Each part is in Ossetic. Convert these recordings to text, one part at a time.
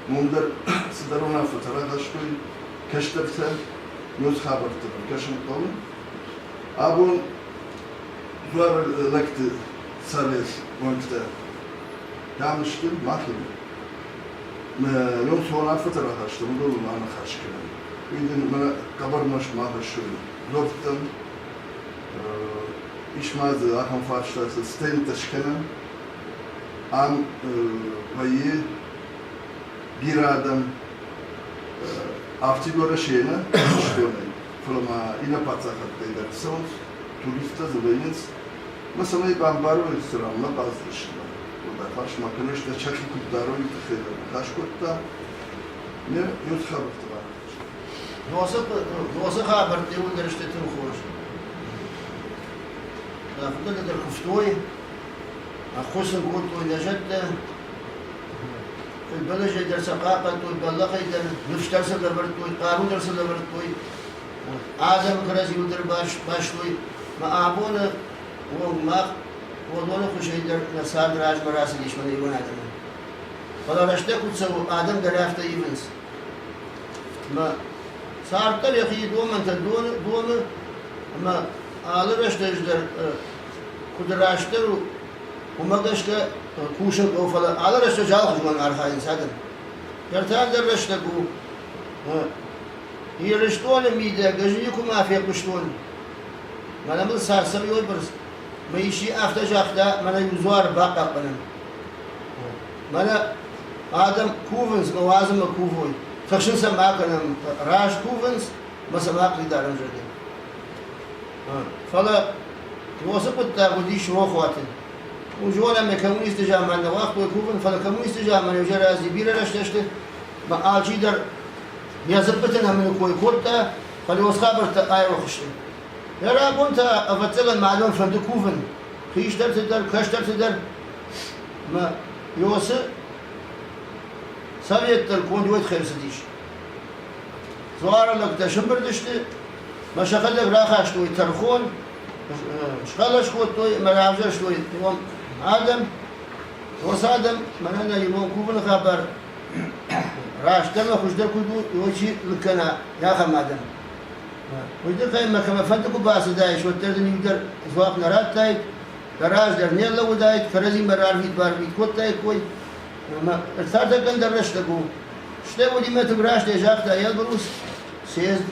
Уым дӕр цыдӕр уынаффӕтӕ рахастой кӕстӕртӕ, ног хабӕрттӕ дӕр кӕсын хъӕуы. Абон дзуары лӕгты совет уӕнгтӕ кӕм сты, махимӕ. Ног цы уынаффӕтӕ рахастам, уыдоныл ма ныхас кӕнӕм. Уый дын мӕнӕ хъӕбӕр маст ма хӕссой дзуӕрттӕн. Ис ма дзы ахӕм фарстатӕ, стендтӕ скӕнӕм. Ам вӕййы бирӕ адӕм афтид Уӕрӕсейы нӕ Ирыстонӕй, фӕлӕ ма иннӕ паддзахӕдтӕй дӕр цӕуынц, туристтӕ дзы вӕййынц. Мӕ цӕмӕй бамбарой, цы ранмӕ бацыдысты, уӕлдай фарст ма кӕныс, дӕ сӕхи куыд дарой, уый тыххӕй дӕр ныхас кодта. Не уыцы хабӕртты бакӕсдзыстӕм. Досы хабӕрттӕ иууылдӕр сты тынг хорз. Нӕ фыдӕлтӕ дӕр куывтой, ӕххуыс сын кодтой нӕ зӕдтӕ, фыдбылызӕй дӕр сӕ хъахъхъӕдтой, бӕллӕхӕй дӕр, ныфс дӕр сӕ лӕвӕрдтой, хъару дӕр сӕ лӕвӕрдтой, адӕмы кӕрӕдзиуыл дӕр бастой. Мӕ абоны онг мах уыдоны хуызӕй дӕр нӕ цард размӕ рацыдис мӕнӕ ирон адӕмӕн. Фӕлӕ рӕстӕг куыд цӕуы, адӕм дӕр афтӕ ивынц. Мӕ цард дӕр йӕхи домӕнтӕ домы, ӕмӕ алы рӕстӕджы дӕр куыд растдӕр у, уымӕ гӕсгӕ кусын хъӕуы, фӕлӕ алы рӕстӕджы алыхуызон архайынц адӕм. Ӕртӕндӕр рӕстӕг у. Ирыстоны мидӕг ӕз никуыма фехъуыстон, мӕнӕ мыл цас цӕуой бырс, мӕ исчи афтӕ загъта, мӕнӕ иу дзуар бахъахъхъӕнӕм. Мӕнӕ адӕм кувынц мӕ уадзынмӕ кувой, тыхсын сӕ ма кӕнӕм, раст кувынц, мӕ сӕ ма хъыгдарӕм зӕрдӕ. Фӕлӕ уыцы хъуыддаг уыдис рохуаты. Зонӕм, коммунисты заман нӕ уагътой кувын, фӕлӕ коммунисты заман ӕвзӕр ази бирӕ рӕстӕсты, ӕмӕ алчидӕр йӕ дзыппыты нӕмыны кой кодта, фӕлӕ уыцы хабӕрттӕ айрох сты. Йӕ рагон та, ӕвӕццӕгӕн, мадӕн фӕнды кувын, хистӕрты дӕр, кӕстӕрты дӕр. Ӕмӕ Иосы совет дӕр конд уӕд хӕрцыдис. Дзуары лӕгтӕ сымбырд сты, мӕ сӕхӕдӕг рахастой тӕрхон, схъӕлӕс кодтой ӕмӕ равзӕрстой ирон адӕм. Уыцы адӕм мӕнӕ нӕ ирон кувыны хабар растдӕр ӕмӕ хуыздӕр куыд у, уый чи лыг кӕна, ахӕм адӕм. Уый тыххӕй мӕ кӕмӕфӕнды куы бацыдаис, уӕддӕр дын иу дӕр дзуапп нӕ радтаид, дӕ раздӕр не лӕууыдаид, кӕрӕдзимӕ рарвит-барвит кодтаиккой. Ӕмӕ ӕртӕртӕггӕн дӕр рӕстӕг у. Стӕй уыди мӕ тынг растӕй загъта Елбрус, съезд,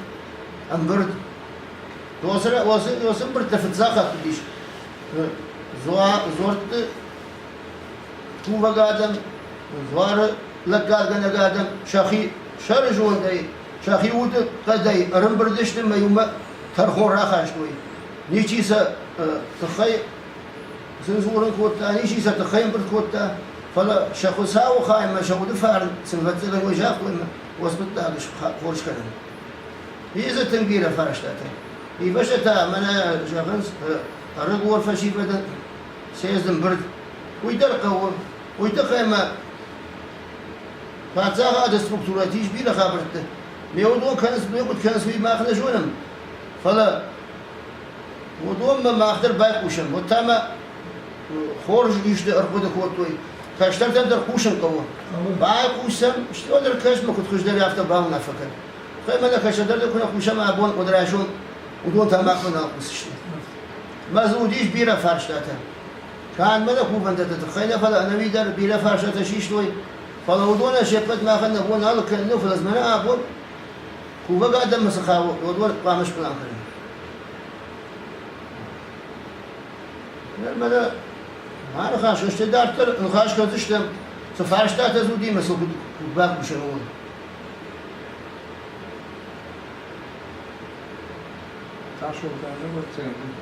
ӕмбырд. Уыцы ӕмбырдтӕ фыццаг хатт уыдис. Дзуӕртты кувӕг адӕм, дзуары лӕггадгӕнӕг адӕм сӕхи сӕры зондӕй, сӕхи уды хъӕдӕй ӕрӕмбырд сты ӕмӕ иумӕ тӕрхон рахастой. Ничи сӕ тыххӕй сын дзурын кодта, ничи сӕ тыххӕй ӕмбырд кодта, фӕлӕ сӕ Хуыцауы хаймӕ сӕ уды фарн сын ӕвӕццӕгӕн уый загътой ӕмӕ уыцы хъуыддаг хорз кӕнын. Ис дзы тынг бирӕ фарстатӕ. Ивӕзтӕ та мӕнӕ зӕгъынц ӕрыгон фӕсивӕдӕн съезд ӕмбырд. Уый дӕр хъӕуы. Уый тыххӕй ма паддзахады структурӕты ис бирӕ хабӕрттӕ. Ме уыдон кӕнынц, ме куыд кӕнынц, уый мах нӕ зонӕм. Фӕлӕ уыдонмӕ мах дӕр байхъусӕм. Уӕд та ма хорз исты ӕрхъуыды кодтой. Кӕстӕртӕн дӕр хъусын хъӕуы. Байхъусӕм, стӕй дӕр кӕсмӕ куыд хуыздӕр, афтӕ бауынаффӕ кӕн. Гъемӕ нӕ кӕстӕртӕ куы нӕ хъусӕм абон, уӕд райсом уыдон та махмӕ нал хъусдзысты. Мӕ дзы уыдис бирӕ фарстатӕ. Канд мӕ нӕ кувӕндӕтты тыххӕй нӕ, фӕлӕ ӕнӕуи дӕр бирӕ фарстатӕ систой. Фӕлӕ уыдонӕн се ппӕт махӕн нӕ бон алыг кӕнын у, фӕлӕ дзы мӕнӕ абон кувӕг адӕммӕ цы хауы, уыдон хъуамӕ спълан кӕнӕм. Ныр мӕнӕ ма ныхас, стӕй дарддӕр ныхас кӕндзыстӕм, цы фарстатӕ дзы уыди ӕмӕ сыл куыд бакусӕм, ууыл. Тасолтан, ӕвӕццӕгӕн,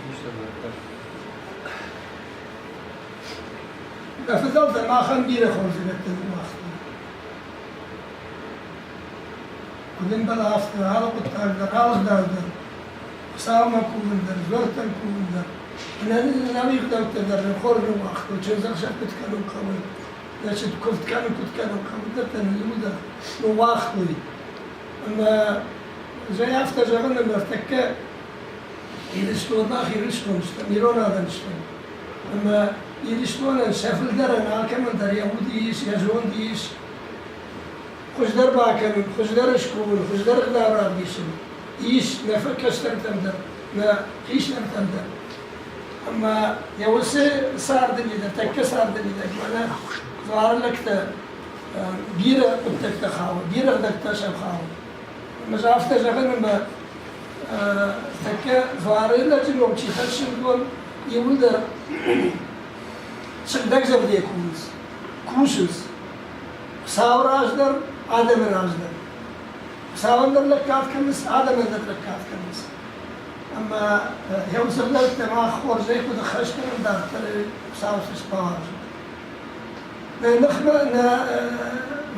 хистӕр лӕгтӕ. Нӕ фыдӕлтӕ махӕн бирӕ хорздзинӕдтӕ ныууагътой. Куыд ӕмбӕлы, афтӕ алы хъуыддаг дӕр, алы гъдау дӕр, Хуыцаумӕ кувын дӕр, дзуӕрттӕм кувын дӕр, ӕнӕуи ӕгъдӕуттӕ дӕр нын хорз ныууагътой, чындзӕхсӕв куыд кӕнын хъӕуы, значит, куывд кӕнын куыд кӕнын хъӕуы, уыдӕттӕ нын иууылдӕр ныууагътой. Ӕмӕ зӕй афтӕ зӕгъын, ӕмӕ ӕртӕккӕ Ирыстон, мах Ирыстон стӕм, ирон адӕм стӕм. Ӕмӕ Ирыстонӕн сӕ фылдӕрӕн алкӕмӕн дӕр йӕ уды ис, йӕ зонды ис хуыздӕр бакӕнын, хуыздӕр скувын, хуыздӕр ӕгъдау равдисын. Ис нӕ кӕстӕртӕм дӕр, нӕ хистӕртӕм дӕр. Ӕмӕ йӕ уыцы царды мидӕг, тӕккӕ царды мидӕг мӕнӕ дзуары лӕгтӕ бирӕ хъуыддӕгтӕ хауы, бирӕ ӕгъдӕуттӕ сӕм хауы. Ӕмӕ афтӕ зӕгъын, ӕмӕ тӕккӕ дзуары лӕджы ном чи хӕссы, уыдон иууылдӕр сыгъдӕгзӕрдӕйӕ кувынц, кусынц. Хуыцауы раз дӕр, адӕмы раз дӕр. Хуыцауӕн дӕр лӕггад кӕнынц, адӕмӕн дӕр лӕггад кӕнынц. Ӕмӕ йӕ уыцы ӕгъдӕуттӕ мах хорзӕй куыд ӕххӕст кӕнӕм дарддӕр, Хуыцау цы сбауарзы. Нӕ ныхмӕ, нӕ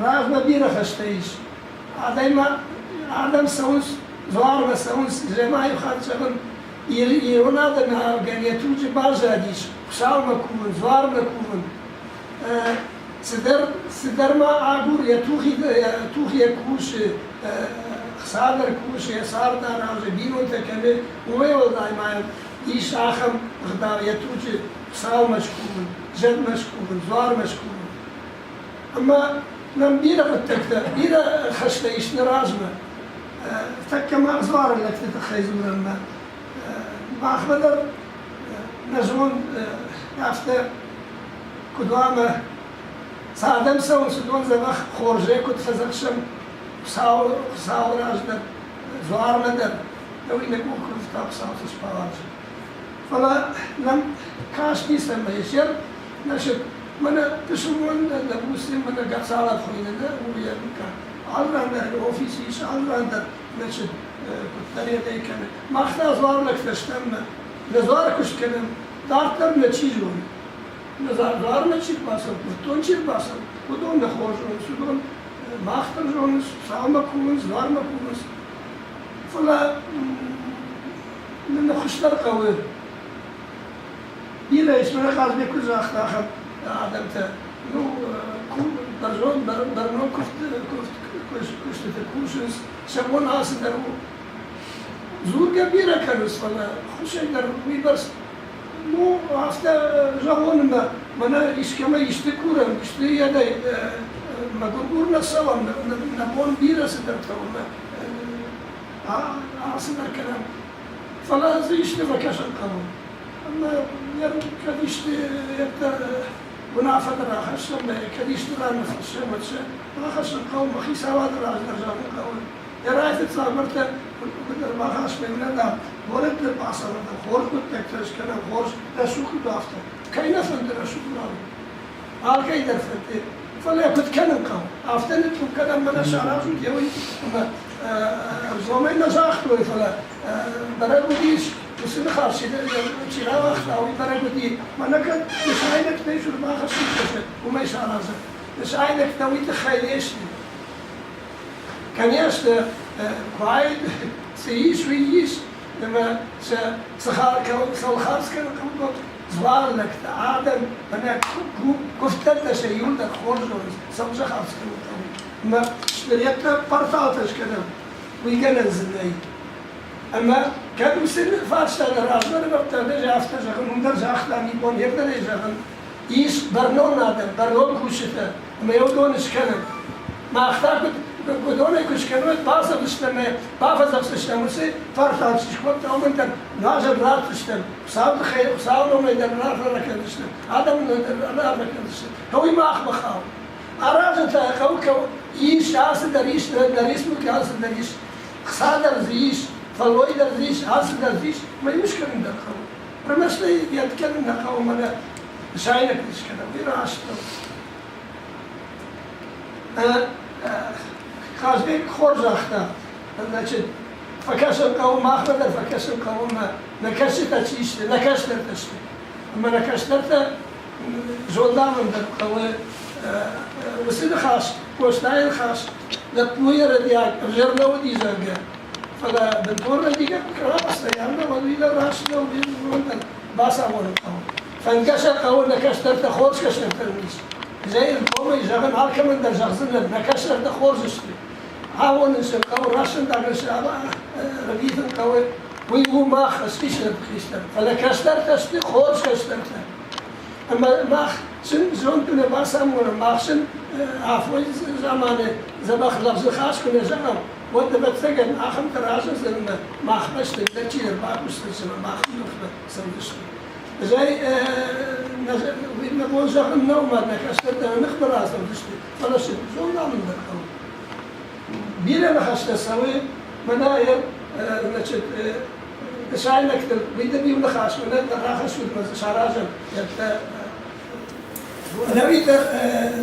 размӕ бирӕ хӕстӕ ис. Адӕймаг, адӕм цӕуынц, дзуармӕ цӕуынц, земӕ иу хатт зӕгъын, ирон адӕмы авгӕн йӕ туджы баззадис, Хуыцаумӕ кувын, дзуармӕ кувын. Цыдӕр, цыдӕр ма агур, йӕ тухийӕ кусы, хца дӕр кусы, йӕ цард аразы, бинонтӕ кӕны, уымӕй уӕлдай ма ис ахӕм ӕгъдау йӕ туджы Хуыцаумӕ скувын, зӕдмӕ скувын, дзуармӕ скувын. Ӕмӕ нӕм бирӕ хъуыддӕгтӕ, бирӕ хӕстӕ ис нӕ размӕ. Тӕккӕ мах дзуары лӕгты тыххӕй дзурӕм мӕ. Махмӕ дӕр нӕ зонд афтӕ куыд уа ӕмӕ цы адӕм цӕуынц, уыдон дзӕбӕх хорзӕй куыд фӕдзӕхсӕм Хуыцауы, Хуыцауы раз дӕр, дзуармӕ дӕр, уый нӕ къух куывта Хуыцау цы сбауарзы. Фӕлӕ нӕм каст ницӕмӕ ис. Значит, мӕнӕ пысылмон допустим, мӕнӕ Гацалов хуыйны, нӕ, у йӕ мыггаг. Алы ран дӕр офис ис, алы ран дӕр, значит, куыддӕр йӕ нӕ кӕны. Мах та дзуарлӕгтӕ стӕм, нӕ дзуары куыст кӕнӕм, дарддӕр нӕ чи зоны. Нӕ дзуармӕ чи рбацӕуы, куывддон чи рбацӕуы, уыдон нӕ хорз зонынц, уыдон мах дӕр зонынц, Хуыцаумӕ кувынц, дзуармӕ кувынц. Фӕлӕ нӕ хуыздӕр хъӕуы. Бирӕ ис, мӕнӕ Хъазбег куыд загъта, ахӕм адӕмтӕ. Ну, бӕрзонд, бӕрнон куыстыты кусынц, сӕ бон алцыдӕр у. Дзургӕ бирӕ кӕнынц, фӕлӕ хусӕй дӕр уыйбӕрц, ну, афтӕ зӕгъон ӕмӕ мӕнӕ искӕмӕ исты курӕм, исты йедӕй мӕгуыргур нӕ цӕуӕм, нӕ бон бирӕ цыдӕртӕ у, алцыдӕр кӕнӕм. Фӕлӕ дзы исты фӕкӕсын хъӕуы. Ӕмӕ кӕд исты уынаффӕ дӕр рахӕссӕм, кӕд исты раныхӕссӕм, уӕд сӕ рахӕссын хъӕуы, мӕ хицауады раз дӕр зӕгъын хъӕуы. Йӕ райфыццаг уӕртӕ куыд ӕрбахастой, уымӕн дам, горӕтты бацӕуӕн дӕр хорз хъуыддӕгтӕ скӕнӕм, хорз рӕсугъд афтӕ. Кӕй нӕ фӕнды рӕсугъд уавӕр? Алкӕй дӕр фӕнды. Фӕлӕ куыд кӕнын хъӕуы? Афтӕ ныцъцъупп кӕнӕм мӕнӕ саразут йӕ уый, ӕмӕ ӕрдзонӕй нӕ загътой, фӕлӕ бӕрӕг уыдис, уыцы ныхас чи рауагъта, уый бӕрӕг уыди. Мӕнӕ кӕд нысайнӕгтӕ ис, ӕрбахӕссут уымӕй саразӕм. Нысайнӕгтӕ уый тыххӕй не сты. Конечно, куы цы ис, уый ис, ӕмӕ сӕ цы хардз кӕнын хъӕуы, дзуарлӕгтӕ, адӕм, мӕнӕ куывддӕттӕ сӕ иуылдӕр хорз зонынц, цӕуыл сӕ хардз кӕнын хъӕуы. Ӕмӕ стыр порталтӕ скӕнӕм, уый гӕнӕн дзы нӕй. Ӕмӕ кӕд уыцы фарста нӕ размӕ нывӕрдта, ӕз афтӕ зӕгъын, уым дӕр загътам, ибон йе зӕгъын, ис бӕрнон адӕм, бӕрнон кусджытӕ, ӕмӕ йӕ уыдон скӕнӕм. Мах та куыд уыдонӕй куы скӕной, бацӕудзыстӕм ӕмӕ бафӕдзӕхсдзыстӕм уыцы фарстатӕ чи скодта, уымӕн дӕр нуазӕн ратдзыстӕм, Хуыцауы тыххӕй, Хуыцауы номӕй дӕр раарфӕ кӕндзыстӕм, адӕмы номӕй дӕр раарфӕ кӕндзыстӕм. Уый махмӕ хауы. Аразын та хъӕуы кӕуы ис, ацы дӕр ис, нӕ республикӕйы ацы дӕр ис, хца дӕр дзы ис, фӕллой дӕр дзы ис, ацы дӕр дзы ис, ӕмӕ иу скӕнын дӕр хъӕуы. Ӕрмӕст ӕй йӕ кӕнын нӕ хъӕуы, мӕнӕ нысайнӕгты скӕнӕм, уый раст нӕу. Хазбег хорз загъта, значит, фӕкӕсын хъӕуы, махмӕ дӕр фӕкӕсын хъӕуы, ӕмӕ нӕ кӕстӕртӕ чи сты, нӕ кӕстӕртӕ сты. Ӕмӕ нӕ кӕстӕртӕ зондамындӕр хъӕуы уыцы ныхас, Къостайы ныхас, лӕппуйы рӕдиаг ӕвзӕр нӕ уыди, зӕгъгӕ. Фӕлӕ бынтон рӕдигӕ куы рабаста, ӕмӕ уӕд уый дӕр раст нӕу, уый дӕр бацамонын хъӕуы. Фӕндгӕ сӕ хъӕуы нӕ кӕстӕртӕ хорз кӕстӕртӕ ис. Зӕй ӕргомӕй зӕгъын алкӕмӕн дӕр зӕгъдзынӕн, нӕ кӕстӕртӕ хорз сты. Амонын сын хъӕуы, рӕсугъдагӕн сӕ ӕрвитын хъӕуы. Уый у мах, хистӕр, фӕлӕ кӕстӕртӕ сты хорз кӕстӕртӕ. Ӕмӕ мах сын зонд куы нӕ бацамонӕм, мах сын афойы заманы дзӕбӕх лӕгъз ныхас куы нӕ зӕгъӕм, уӕд, ӕвӕццӕгӕн, ахӕмтӕ разындзӕн ӕмӕ махмӕ сты, нӕ чи ӕрбакусдзӕн ӕмӕ мах ныхмӕ цӕудзысты. Ӕз ӕй мӕ бон зӕгъын нӕу, мӕ нӕ кӕстӕртӕ нӕ ныхмӕ рацӕудзысты, фӕлӕ сын зонд амын дӕр хъӕуы. Бирӕ ныхӕстӕ цӕуы мӕнӕ значит, нысайнӕгтыл, уый дын иу ныхас мӕнӕ рахӕссут мӕ дзы саразӕм Ӕнӕуи дӕр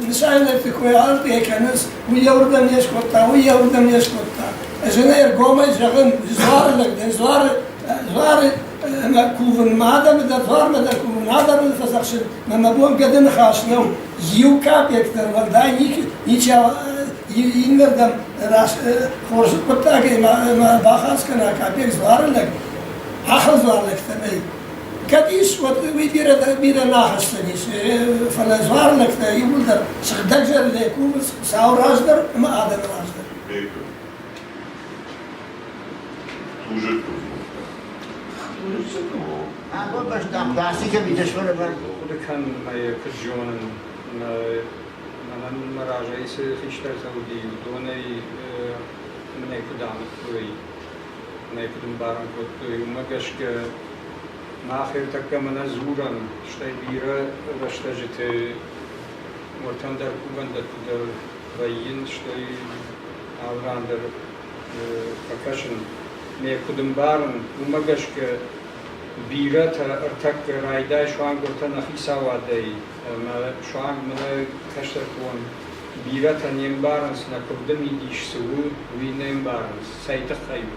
нысайнӕгты кой алырдыгӕй кӕнынц, уый еуырдӕм не скодта, уый еуырдӕм не скодта. Ӕз ын ӕргомӕй зӕгъын, дзуары лӕг дӕн, дзуары, дзуары ӕмӕ кувын, мӕ адӕмы дӕр дзуармӕ дӕр кувын, адӕмы фӕдзӕхсын, мӕ мӕ бон гӕды ныхас нӕу, иу капек дӕр уӕлдай ничи иннӕрдӕм хорз хъуыддагӕй ма бахардз кӕна капек дзуары лӕг, ахӕм дзуары лӕгтӕ нӕй. Кӕд ис, уӕд уый бирӕ, бирӕ нӕ ахӕсдзӕнис, фӕлӕ дзуары лӕгтӕ иууылдӕр сыгъдӕгзӕрдӕйӕ кувынц Хуыцауы раз дӕр ӕмӕ адӕмы раз дӕр. Абон бӕстӕм аци кӕми Хъуыды кӕнын мӕ куыд зонын, мӕнӕн мӕ разӕй цы хистӕртӕ уыди, уыдонӕй мын ӕй куыд амыдтой, мын ӕй куыд ӕмбарын кодтой, уымӕ гӕсгӕ мах ӕртӕккӕ мӕнӕ дзурӕм, стӕй бирӕ рӕстӕджыты уӕртӕн дӕр кувӕндӕтты дӕр вӕййын, стӕй алы ран дӕр фӕкӕсын. Ме куыд ӕмбарын, уымӕ гӕсгӕ бирӕтӕ ӕртӕккӕ райдай суанг уӕртӕ нӕ хицауадӕй ӕмӕ суанг мӕнӕ кӕстӕрты онг бирӕтӕ не мбарынц, нӕ куывды мидис цы у, уый не мбарынц, цӕй тыххӕй у.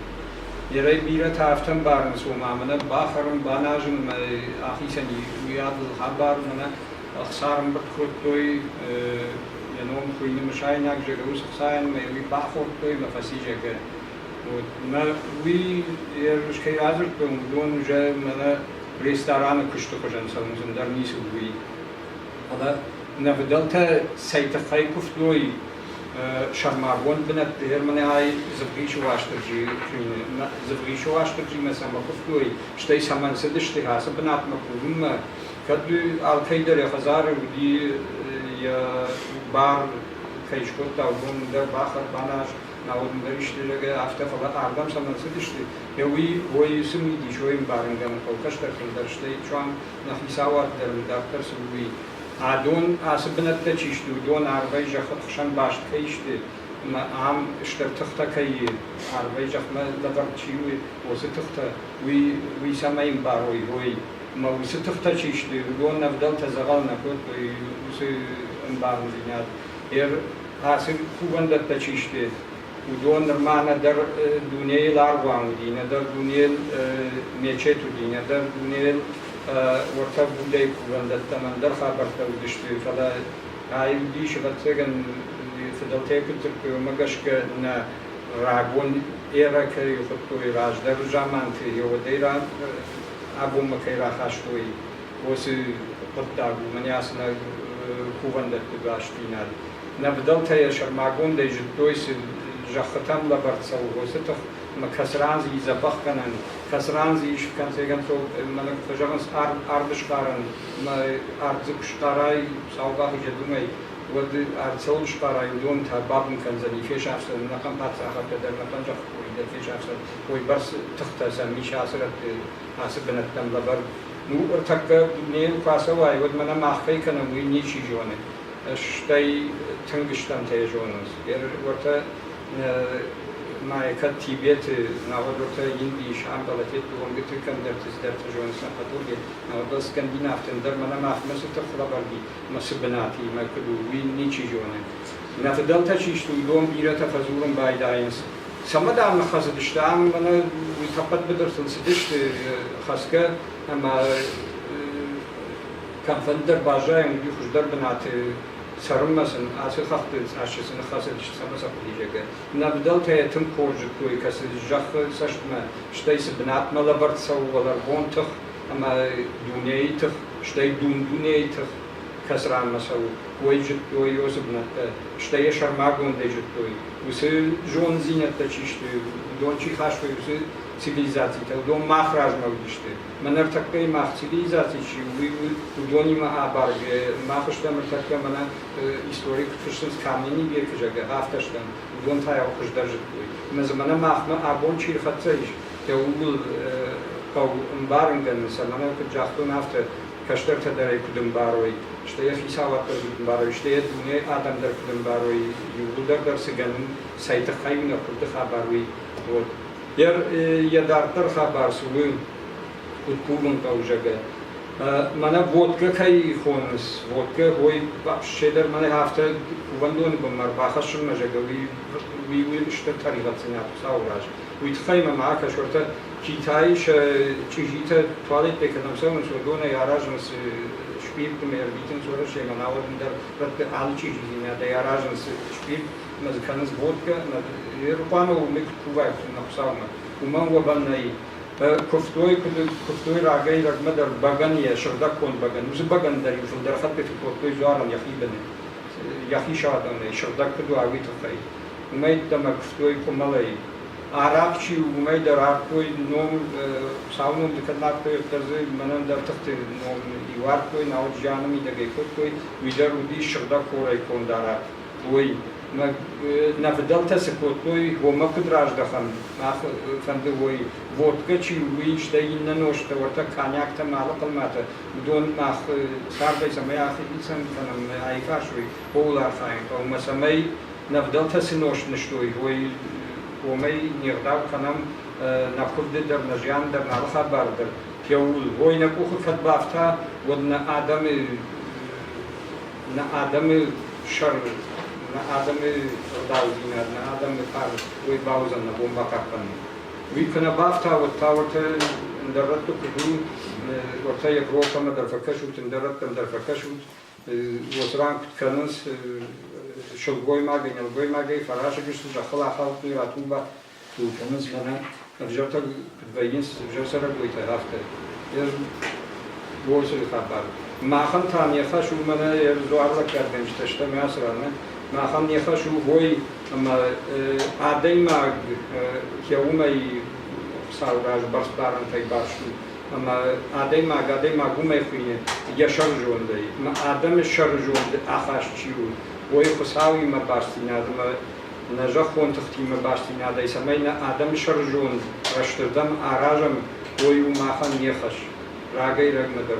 Ерӕй бирӕтӕ афтӕ ӕмбарынц, ома мӕнӕ бахӕрын, баназын ӕмӕ ахицӕн и, уый адыл хабар мӕнӕ ӕхца ӕрӕмбырд кодтой, йӕ ном хуыйны мысайнаг, зӕгъгӕ, уыцы хцайӕн ӕмӕ уый бахордтой ӕмӕ фӕци, зӕгъгӕ. Мӕ уый ерыс кӕй радзырдтон, уыдон уже мӕнӕ рестораны куысты хуызӕн цӕуынц, ӕндӕр ницы у уый. Фӕлӕ нӕ фыдӕлтӕ цӕй тыххӕй куывтой сӕрмагонд бынӕтты, Германӕй Дзывгъисы Уастырджи хуыйны, Дзывгъисы Уастырджимӕ цӕмӕ куывтой, стӕй цӕмӕн цыдысты ацы бынатмӕ кувынмӕ, кӕд алкӕй дӕр йӕ хӕдзары уыди йӕ бар кӕй скодта, уыдон дӕр бахӕр, баназ, науӕд ӕндӕр исты, зӕгъгӕ, афтӕ, фӕлӕ ардӕм цӕмӕн цыдысты, йӕ уый ой цы мидис, ой ӕмбарынгӕнӕн хъӕуы кӕстӕртӕн дӕр, стӕй суанг нӕ хицауад дӕр дарддӕр цы у, уый. Адон ацы бынӕттӕ чи сты, уыдон арвӕй зӕххы хсӕн баст кӕй сты ӕмӕ ам стыр тыхтӕ кӕй и, арвӕй зӕхмӕ лӕвӕрд чи у, уыцы тыхтӕ, уый, уый цӕмӕй ӕмбарой, ой. Ӕмӕ уыцы тыхтӕ чи сты, уыдон нӕ фыдӕлтӕ дзӕгъӕл нӕ кодтой уыцы ӕмбарындзинад. Ер ацы кувӕндӕттӕ чи сты, уыдон нырма нӕдӕр дунейыл аргъуан уыди, нӕдӕр дунейыл мечет уыди, нӕдӕр дунейыл уӕртӕ Буддӕйы кувӕндӕттӕм ӕндӕр хабӕрттӕ уыдысты, фӕлӕ ай уыдис, ӕвӕццӕгӕн, фыдӕлтӕй куыд дзырдтой, уымӕ гӕсгӕ нӕ рагон эрӕ кӕй хуыдтой раздӕры заманты, уӕдӕй абонмӕ кӕй рахастой, уыцы хъуыддаг у, мӕнӕ ацы нӕ кувӕндӕтты бастдзинад. Нӕ фыдӕлтӕ йӕ сӕрмагондӕй зыдтой, цы зӕххытӕм лӕвӕрд цӕуы, уыцы тых ӕмӕ кӕцы ран дзы и дзӕбӕхгӕнӕн, кӕцы ран дзы ис, в конце концов, мӕнӕ куыд фӕзӕгъынц, ард схъарӕн, ӕмӕ ард дзы куы схъарай, сау бахизӕд уымӕй, уӕд ард цӕуыл схъарай, уыдон та бабын кӕндзӕни, фесафдзӕн ӕнӕхъӕн паддзахӕдтӕ дӕр, ӕнӕхъӕн зӕххы къори дӕр фесафдзӕн, уыйбӕрц тыхтӕ сӕм ис ацы рӕтты, ацы бынӕттӕм лӕвӕрд. Ну, ӕртӕккӕ дунейыл куы ацӕуай, уӕд мӕнӕ мах кӕй кӕнӕм, уый ничи зоны. Стӕй тынг стӕмтӕ йӕ зонынц. Уӕртӕ ма кӕд Тибеты, науӕд уӕртӕ Индийы сӕмбӕлӕтетты онгыты кӕмдӕрты цыдӕртӕ зонынц нӕ науӕд скандинавтӕн дӕр мӕнӕ махмӕ цы тых лӕвӕрди мӕ цы бынат и мӕ куыд у, уый ничи зоны. Нӕ фыдӕлтӕ чи сты, уыдон бирӕтӕ фӕдзурын байдайынц. Цӕмӕ дам ныххӕцыдысты, ам мӕнӕ уый тӕппӕт быдыртыл цыдысты хӕсгӕ ӕмӕ кӕмфӕнддӕр баззайӕм, уый хуыздӕр бынаты цӕрынмӕ сын ацы хӕхты цъассы цы ныххӕцыдысты, цӕмӕ сӕ хъуыди, зӕгъгӕ. Нӕ фыдӕлтӕ йӕ тынг хорз зыдтой, кӕцы зӕххы цӕстмӕ, стӕй цы бынатмӕ лӕвӕрд цӕуы уӕларвон тых ӕмӕ дунейы тых, стӕй дун-дунейы тых. кӕцы ранмӕ цӕуы, уый зыдтой уыцы бынӕттӕ, стӕй йӕ сӕрмагондӕй зыдтой. Уыцы зонддзинӕдтӕ чи сты, уыдон чи хастой, уыцы цивилизацитӕ, уыдон мах размӕ уыдысты. Мӕ ныртӕккӕйы мах цивилизаци чи у, уый уыдонимӕ абаргӕ, мах стӕм ныртӕккӕ мӕнӕ истори куыд фыссынц каменный векы, зӕгъгӕ, афтӕ стӕм. Уыдон та йӕ хуыздӕр зыдтой. Ӕмӕ дзы мӕнӕ махмӕ абон чи рхӕццӕ ис, йӕ ууыл хъӕуы ӕмбарын кӕнын, цӕмӕн куыд загътон, афтӕ кӕстӕртӕ дӕр ӕй куыд ӕмбарой, стӕй йӕ хицауад дӕр куыд ӕмбарой, стӕй йӕ дунейы адӕм дӕр куыд ӕмбарой, иууылдӕр дӕр цы гӕнӕн, цӕй тыххӕй у нӕ куывды хабар, уый. Вот. Йӕ дарддӕр хабар цы у, куыд кувын хъӕуы, зӕгъгӕ. Мӕнӕ водкӕ кӕй хонынц, водкӕ, ой, вообще дӕр мӕнӕ афтӕ кувӕндоны бынмӕ ӕрбахӕссынмӕ, зӕгъгӕ, уый у стыр тӕригъӕддзинад Хуыцауы раз. Уый тыххӕй мӕм акӕс, уӕртӕ Китайы сӕ чъизитӕ туалеттӕй кӕдӕм цӕуынц, уыдонӕй аразынц спирт ӕмӕ ӕрвитынц Уӕрӕсемӕ, науӕд ӕндӕр рӕтты алы чъизидзинадӕй аразынц спирт ӕмӕ дзы кӕнынц водкӕ ӕмӕ хъуамӕ уымӕй куыд кувай нӕ Хуыцаумӕ, уымӕн уӕвӕн нӕй. Куывтой, куывтой рагӕй-рӕгмӕ дӕр бӕгӕныйӕ, сыгъдӕггонд бӕгӕны. Уыцы бӕгӕны дӕр-иу фылдӕр хӕттыты кодтой дзуарӕн йӕхи быны, йӕхи садонӕй, сыгъдӕг куыд уа, уый тыххӕй. Уымӕй йеддӕмӕ куывтой къуымӕлӕй. Арахъ чи у, уымӕй дӕр ардтой ном, Хуыцауы ном дзы кӕд ардтой, уӕддӕр дзы мӕнӕн дӕр тыхты ном иу ардтой, науӕд зианы мидӕгӕй кодтой, уый дӕр уыди сыгъдӕг хорӕй конд арахъ. Уый нӕ фыдӕлтӕ цы кодтой, уымӕ куыд раздӕхӕм, мах фӕнды уой, водкӕ чи у, уый, стӕй иннӕ нозтӕ, уӕртӕ коньяктӕ ӕмӕ алы хъылматӕ, уыдон мах цардӕй цӕмӕй ахицӕн кӕнӕм, аифарсой, ууыл архайын хъӕуы, ӕмӕ цӕмӕй нӕ фыдӕлтӕ цы нозт нызтой, уой, уымӕй не гъдау кӕнӕм нӕ куывды дӕр, нӕ зиан дӕр, нӕ алы хабар дӕр. Кӕуыл, уой нӕ къухы кӕд бафта, уӕд нӕ адӕмы сӕр, нӕ адӕмы ӕгъдаудзинад, нӕ адӕмы фарн уый бауыдзӕн нӕ бон бахъахъхъӕнын. Уый куы нӕ бафта, уӕд та уӕртӕ ӕндӕр рӕтты куыд у, уӕртӕ Европӕмӕ дӕр фӕкӕсут, ӕндӕр рӕттӕм дӕр фӕкӕсут, уыцы ран куыд кӕнынц, сылгоймагӕй, нӕлгоймагӕй фӕрасыг сты, зӕххыл ахаудтой, ратул-батул кӕнынц, мӕнӕ ӕвзӕртӕ куыд вӕййынц, ӕвзӕр цӕрӕгойтӕ, афтӕ. Уоцы хабар. Махӕн та не хӕс у, мӕнӕ дзуарлӕггадгӕнджытӕ стӕм ацы ран, махӕн не хӕс у уой, ӕмӕ адӕймаг хеуымӕй Хуыцауы раз бӕрцбарӕнтӕй барст у. Ӕмӕ адӕймаг адӕймаг уымӕй хуыйны йӕ сӕрызондӕй. Ӕмӕ адӕмы сӕрызонды ахаст чи у, уой Хуыцауимӕ бастдзинад ӕмӕ нӕ зӕххон тыхтимӕ бастдзинадӕй, цӕмӕй нӕ адӕмы сӕрызонд рӕстырдӕм аразӕм, уой у махӕн не хӕс. Рагӕй-рӕгмӕ дӕр.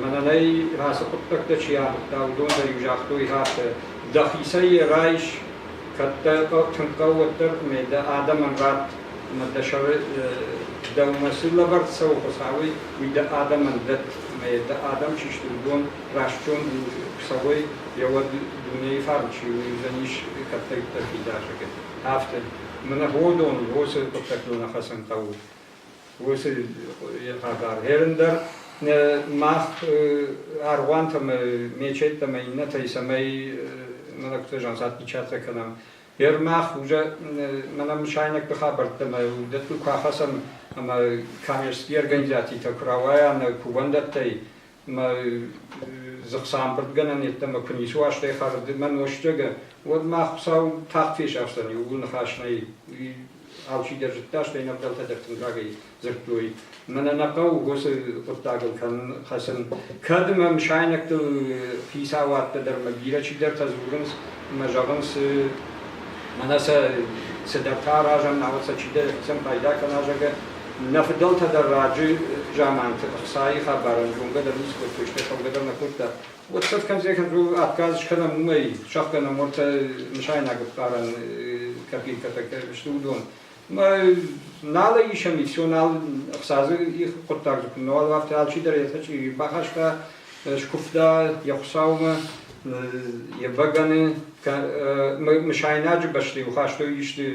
Мӕнӕн ӕй ацы хъуыддӕгтӕ чи амыдта, уыдон дӕр-иу загътой афтӕ: дӕхицӕй йӕ райс, кӕд дӕ тынг хъӕуы, уӕддӕр ӕмӕ дӕ адӕмӕн ратт, ӕмӕ дӕ сӕры дӕумӕ цы лӕвӕрд цӕуы Хуыцауӕй, уый дӕ адӕмӕн дӕтт, ӕмӕ дӕ адӕм чи сты, уыдон рӕстзонд куы цӕуой, йӕ уӕд дунейы фарн чи уыдзӕнис кӕддӕриддӕр фидарзӕгӕ. Афтӕ. Мӕнӕ уыдон уыцы хъуыддӕгтыл нӕ хӕцын хъӕуы. Уыцы хабар. Хӕрын дӕр мах аргъуантӕ ӕмӕ мечеттӕ ӕмӕ иннӕтӕй цӕмӕй мӕнӕ куыд зӕгъынц, отпечатка кӕнӕм. Ер мах уже мӕнӕ мысайнӕгты хабӕрттӕ ӕмӕ уыдӕттыл куы ахӕцӕм ӕмӕ коммерческий организацитӕ куы рауайа нӕ кувӕндӕттӕй, ӕмӕ дзыхсӕмбырдгӕнӕн йеддӕмӕ куы ницы уа, стӕй хӕрд ӕмӕ нозтӕгӕ, уӕд мах Хуыцау тагъд фесӕфдзӕни, ууыл ныхас нӕй. Уый алчидӕр зыдта, стӕй нӕ фыдӕлтӕ дӕр тынг рагӕй дзырдтой. Мӕнӕ нӕ хъӕуы уыцы хъуыддагыл кӕнын хӕцын. Кӕд ӕмӕ мысайнӕгтыл хицауадтӕ дӕр ӕмӕ бирӕ чидӕртӕ дзурынц ӕмӕ зӕгъынц, мӕнӕ сӕ цыдӕртӕ аразӕм, науӕд сӕ чидӕр йӕхицӕн пайда кӕна, зӕгъгӕ. Нӕ фыдӕлтӕ дӕр раджы заманты ӕхцайы хабарӕн зонгӕ дӕр ницы кодтой, стӕй хъӕугӕ дӕр нӕ кодта. Уӕд сӕ в конце концов отказ скӕнӕм уымӕй, сӕхгӕнӕм уӕртӕ мысайнаг ӕфхъарӕн копилкӕтӕ сты уыдон. Нал ӕй исӕм и все, нал ӕхца дзы хъуыддаг дзы куыннӕуал у, афтӕ алчидӕр йӕ сӕчъи бахаста, скуывта йӕ Хуыцаумӕ, йӕ бӕгӕны, мысайнаджы бӕсты-иу хастой исты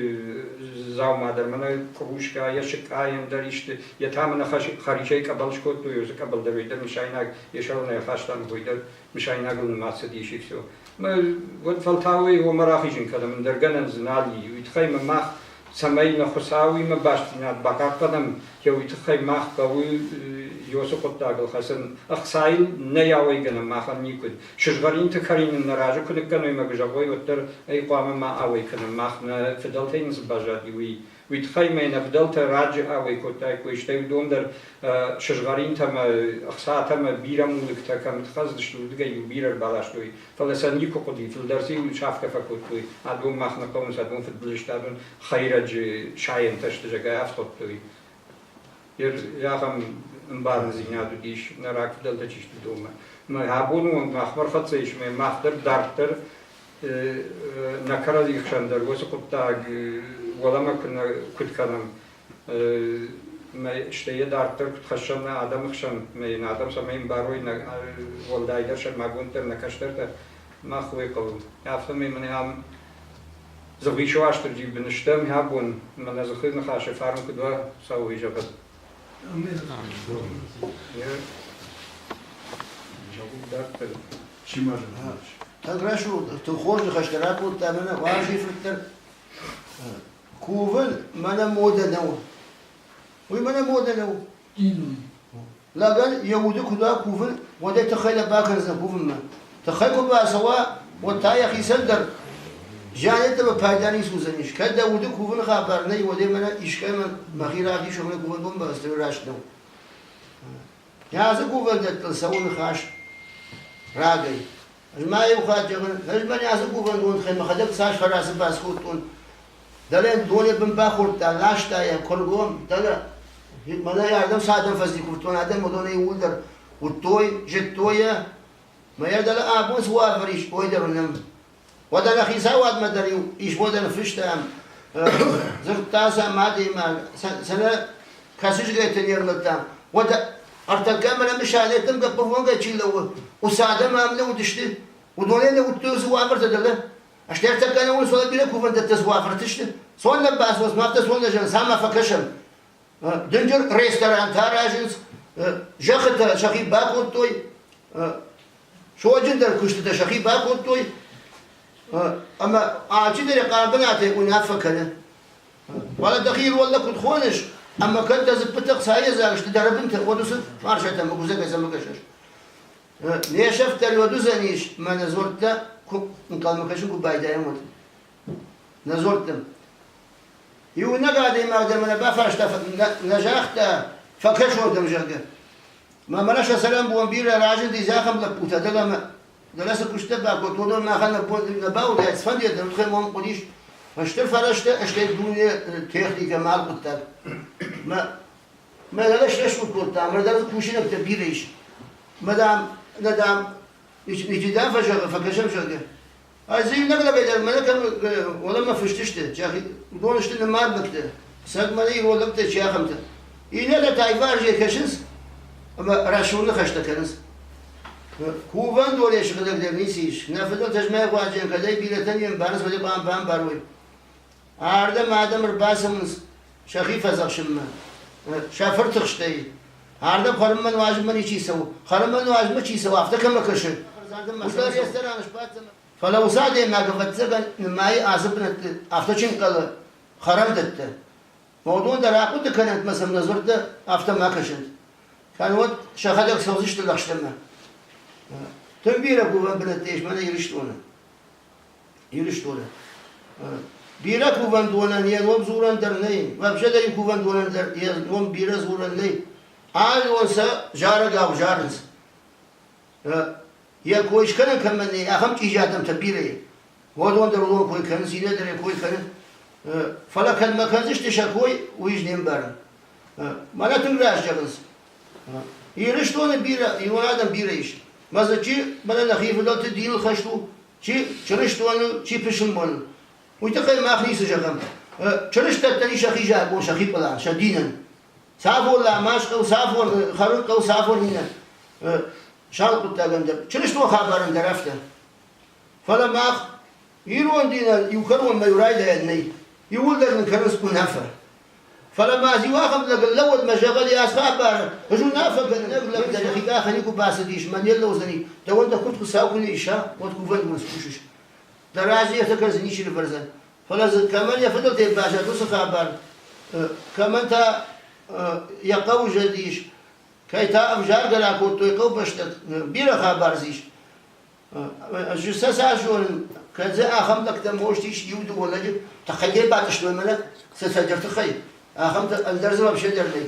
дзаума дӕр, мӕнӕ къружка, йӕ сыкъайӕн дӕр исты, йӕ та мӕнӕ хӕрисӕй къӕбӕл скодтой, уыцы къӕбӕл дӕр уый дӕр мысайнаг йӕ сӕрыл нӕ хаста, уый дӕр мысайнагыл нымад цыдис и все. Уӕд фӕлтау ӕй уомӕ рахизын кӕнӕм, ӕндӕр гӕнӕн дзы нал и. Уый тыххӕй мӕ мах, цӕмӕй нӕ Хуыцауимӕ бастдзинад бахъахъхъӕнӕм, уый тыххӕй мах хъӕуы Уыцы хъуыддагыл хӕцын ӕхцайыл нӕ ауӕйгӕнӕн махӕн никуыд. Сызгъӕринты кӕрин нын нӕ разы куы ныккӕной мӕ куы зӕгъой, уӕддӕр ӕй хъуамӕ ма ауӕй кӕнӕм. Мах нӕ фыдӕлтӕй нын цы баззади, уый. Уый тыххӕй ма нӕ фыдӕлтӕ раджы ауӕй кодтаиккой, стӕй уыдон дӕр сызгъӕринтӕ ӕмӕ ӕхцатӕ ӕмӕ бирӕ мулыктӕ кӕм хӕцыдысты, уырдыгӕй-иу бирӕ ӕрбаластой. Фӕлӕ сӕ никуы хъуыди, фылдӕр сӕ-иу сафгӕ фӕкодтой. Адон мах нӕ хъӕуынц, адон фыдбылызтӕ, адон хӕйрӕджы сайӕнтӕ сты, зӕгъгӕ, афтӕ Ахӕм ӕмбарындзинад уыдис нӕ рагфыдӕлтӕ чи сты, уыдонмӕ. Мӕ абоны онг махмӕ ӕрхӕццӕ ис, ӕмӕ мах дӕр дарддӕр нӕ кӕрӕдзи хсӕн дӕр уыцы хъуыддаг уӕлӕмӕ куыд кӕнӕм, стӕй йӕ дарддӕр куыд хӕссӕм нӕ адӕмы хсӕн, ӕмӕ йын адӕм цӕмӕй ӕмбарой, уӕлдайдӕр сӕрмагонддӕр нӕ кӕстӕртӕ, мах уый хъӕуы. Афтӕмӕй мын ам Дзыгъисы Уастырджийы бын стӕм, йӕ бон мӕнӕ дзыхы ныхасы фарн куыд уа, цӕуы зӕгъӕд. Дарддӕр. Чи ма зӕгъы? Так рӕсугъд, хорз ныхӕстӕ ракодта мӕнӕ Уарзийы фырт дӕр. Кувын мӕнӕ модӕ нӕу. Уый мӕнӕ модӕ нӕу. Лӕгӕн йӕ уды куы уа кувын, уӕд ӕй тыххӕй нӕ бакӕндзӕн кувынмӕ. Тыххӕй куы бацӕуа, уӕд та йӕхицӕн дӕр зиан йеддӕмӕ пайда ницы уыдзӕнис. Кӕд дӕ уды кувыны хабар нӕй, уӕд ӕй мӕнӕ искӕмӕн мӕхи равдисон, мӕнӕ кувӕндон бӕсты раст нӕу. Ацы кувӕндӕттыл цӕуы ныхас рагӕй. Ӕз ма иу хатт зӕгъын, ӕз мӕнӕ ацы кувӕндон тыххӕй мӕхӕдӕг цас фӕрацыбац кодтон. Дӕлӕ доны бын бахордта, ласта йӕ куыргом, дӕлӕ мӕнӕ ардӕм цы адӕм фӕци куывдтон, адӕм уыдонӕй иууылдӕр уыдтой, зыдтой йӕ. Мӕ йӕ дӕлӕ абон цы уавӕр ис, уый дӕр уынӕм. Уӕдӕ нӕ хицауадмӕ дӕр-иу исбонӕн фыстам, дзырдта сӕ мадимӕ, сӕ нӕ кӕсыжгӕйты не рлӕдтам. Уӕдӕ ӕртӕккӕ мӕнӕ мысанӕттӕм гӕппӕввонгӕй чи лӕууы, уыцы адӕм ам нӕ уыдысты, уыдонӕй нӕ уыдтой цы уавӕртӕ дӕлӕ. Стӕй ӕртӕккӕ нӕ уыцы бирӕ кувӕндӕттӕ цы уавӕрты сты, сон нӕ бацӕуынц, мах дӕр сон нӕ зӕгъынц, ам ма фӕкӕсӕм. Дынджыр ресторантӕ аразынц, зӕххытӕ сӕхи бакодтой, Суаджындӕр куыстытӕ сӕхи бакодтой ӕмӕ алчидӕр йӕ хъарм бынатӕй уынаффӕ кӕны. Фӕлӕ дӕхи ирон куыд хоныс ӕмӕ кӕд дӕ дзыппытӕ хцайӕ дзаг сты дӕ рӕбынтӕ, уӕд уыцы фарсатӕм ӕгуыдзӕгӕй кӕсыс. Не сӕфт дӕр уӕд уыдзӕнис, мӕнӕ дзуӕрттӕ куы ӕнхъӕлмӕ кӕсын куы байдайӕм, уӕд. Нӕ дзуӕрттӕм. Иунӕг адӕймаг дӕр мӕ нӕ бафарста, нӕ загъта, фӕкӕсон дӕм, зӕгъгӕ. Мӕ мӕнӕ сӕ цӕрӕнбон бирӕ разынди ахӕм лӕппутӕ дӕлӕмӕ. Дӕлӕ цы куыстӕ бакодтой, уыдон махӕн нӕ бауыдаид, цыфӕнды дӕр тыххӕй мӕм хъуыдис стыр фӕрӕзтӕ, стӕй дуне техникӕ мӕ хъуыддаг. Мӕ мӕ дӕлӕ срӕсугъд кодта, мӕ дӕр дзы кусинӕгтӕ бирӕ ис. Мӕ дам, нӕ дам, ничи дам фӕзӕгъы, фӕкӕсӕм, зӕгъгӕ. Ӕз иунӕг лӕгӕй дӕр мӕнӕ кӕм уӕлӕмӕ фыст сты, уыдон сты нымад лӕгтӕ, сӕг мӕнӕ ирон лӕгтӕ чи ахӕмтӕ. Иннӕтӕ та иварзӕй кӕсынц ӕмӕ рӕсугъд ныхӕстӕ кӕнынц. Кувӕндонӕй сыгъдӕгдӕр ницы ис. Нӕ фыдӕлтӕ змӕйхуаджы кӕдӕй бирӕтӕн не мбарынц, уӕд хъуамӕ бамбарой. Ардӕм адӕм ӕрбацӕуынц сӕхи фӕдзӕхсынмӕ, сӕ фыртыхстӕй. Ардӕм хӕрынмӕ нуазынмӕ ничи цӕуы. Хӕрынмӕ нуазынмӕ чи цӕуы, афтӕ кӕмӕ кӕсы, уыцы рестораны сбаддзӕн. Фӕлӕ уыцы адӕймаг, ӕвӕццӕгӕн, нымайы ацы бынӕтты афтӕ чи нхъӕлы, хӕрӕндӕттӕ. Уыдон дӕр ахъуыды кӕнӕнт мӕ сӕм нӕ дзырдтӕ афтӕ ма кӕсӕнт. Кӕннод сӕхӕдӕг цӕудзысты лӕгъстӕмӕ. Тынг бирӕ кувӕн бынӕттӕ ис мӕнӕ Ирыстоны. Ирыстоны. Бирӕ кувӕндонӕн йӕ ном дзурӕн дӕр нӕй, вообще дӕр иу кувӕндонӕн дӕр йӕ ном бирӕ дзурӕн нӕй. Алы сӕ зарӕгау зарынц. Йӕ кой скӕнӕн кӕмӕн нӕй, ахӕм чъизи адӕмтӕ бирӕ и. Уыдон дӕр уыдон кой кӕнынц, иннӕ дӕр йӕ кой кӕны. Фӕлӕ кӕдмӕ кӕндзысты сӕ кой, уый ӕз не мбарын. Мӕнӕ тынг раст зӕгъынц. Ирыстоны бирӕ, ирон адӕм бирӕ ис. Мӕ дзы чи мӕнӕ нӕхи фыдӕлты диныл хӕст у, чи чырыстоныл, чи пысылмоныл. Уый тыххӕй мах ницы зӕгъӕм. Чырыстӕттӕн ис сӕхи закъон, сӕхи пълан, сӕ динӕн. Цавон ламаз хъӕуы, цавон хӕрын хъӕуы, цавон иннӕ сау хъуыддагӕн дӕр. Чырыстон хабарӕн дӕр афтӕ. Фӕлӕ мах ирон динӕн иу кӕронмӕ иу райдайӕн нӕй. Иууылдӕр нын кӕнынц уынаффӕ. Фӕлӕ ма иу ахӕм лӕг лӕууӕд мӕ зӕгъӕд йӕ хабар, ӕз уынаффӕ кӕнын, лӕг дӕ дӕхи къахы никуы бацыдис, мӕ не рлӕудзӕни, дӕуӕн дӕ куыд Хуыцау куы нӕ иса, уӕд кувӕндон скусыс. Дӕ разы йӕ кӕрдзын ничи нывӕрдзӕн. Фӕлӕ дзы кӕмӕн йӕ фыдӕлтӕй баззад уыцы хабар, кӕмӕн та йӕ хъӕуы зӕд ис, Кӕй та ӕвзаргӕ ракодтой хъӕубӕстӕ, бирӕ хабар дзы ис. Ӕз сӕ цас зонын, кӕд дзы ахӕм лӕгтӕ мост ис иу-дыууӕ лӕджы, тыххӕй не рбатъыстой мӕнӕ сӕ цӕдӕр тыххӕй, ахӕмтӕ ӕндӕр дзы вообще дӕр нӕй.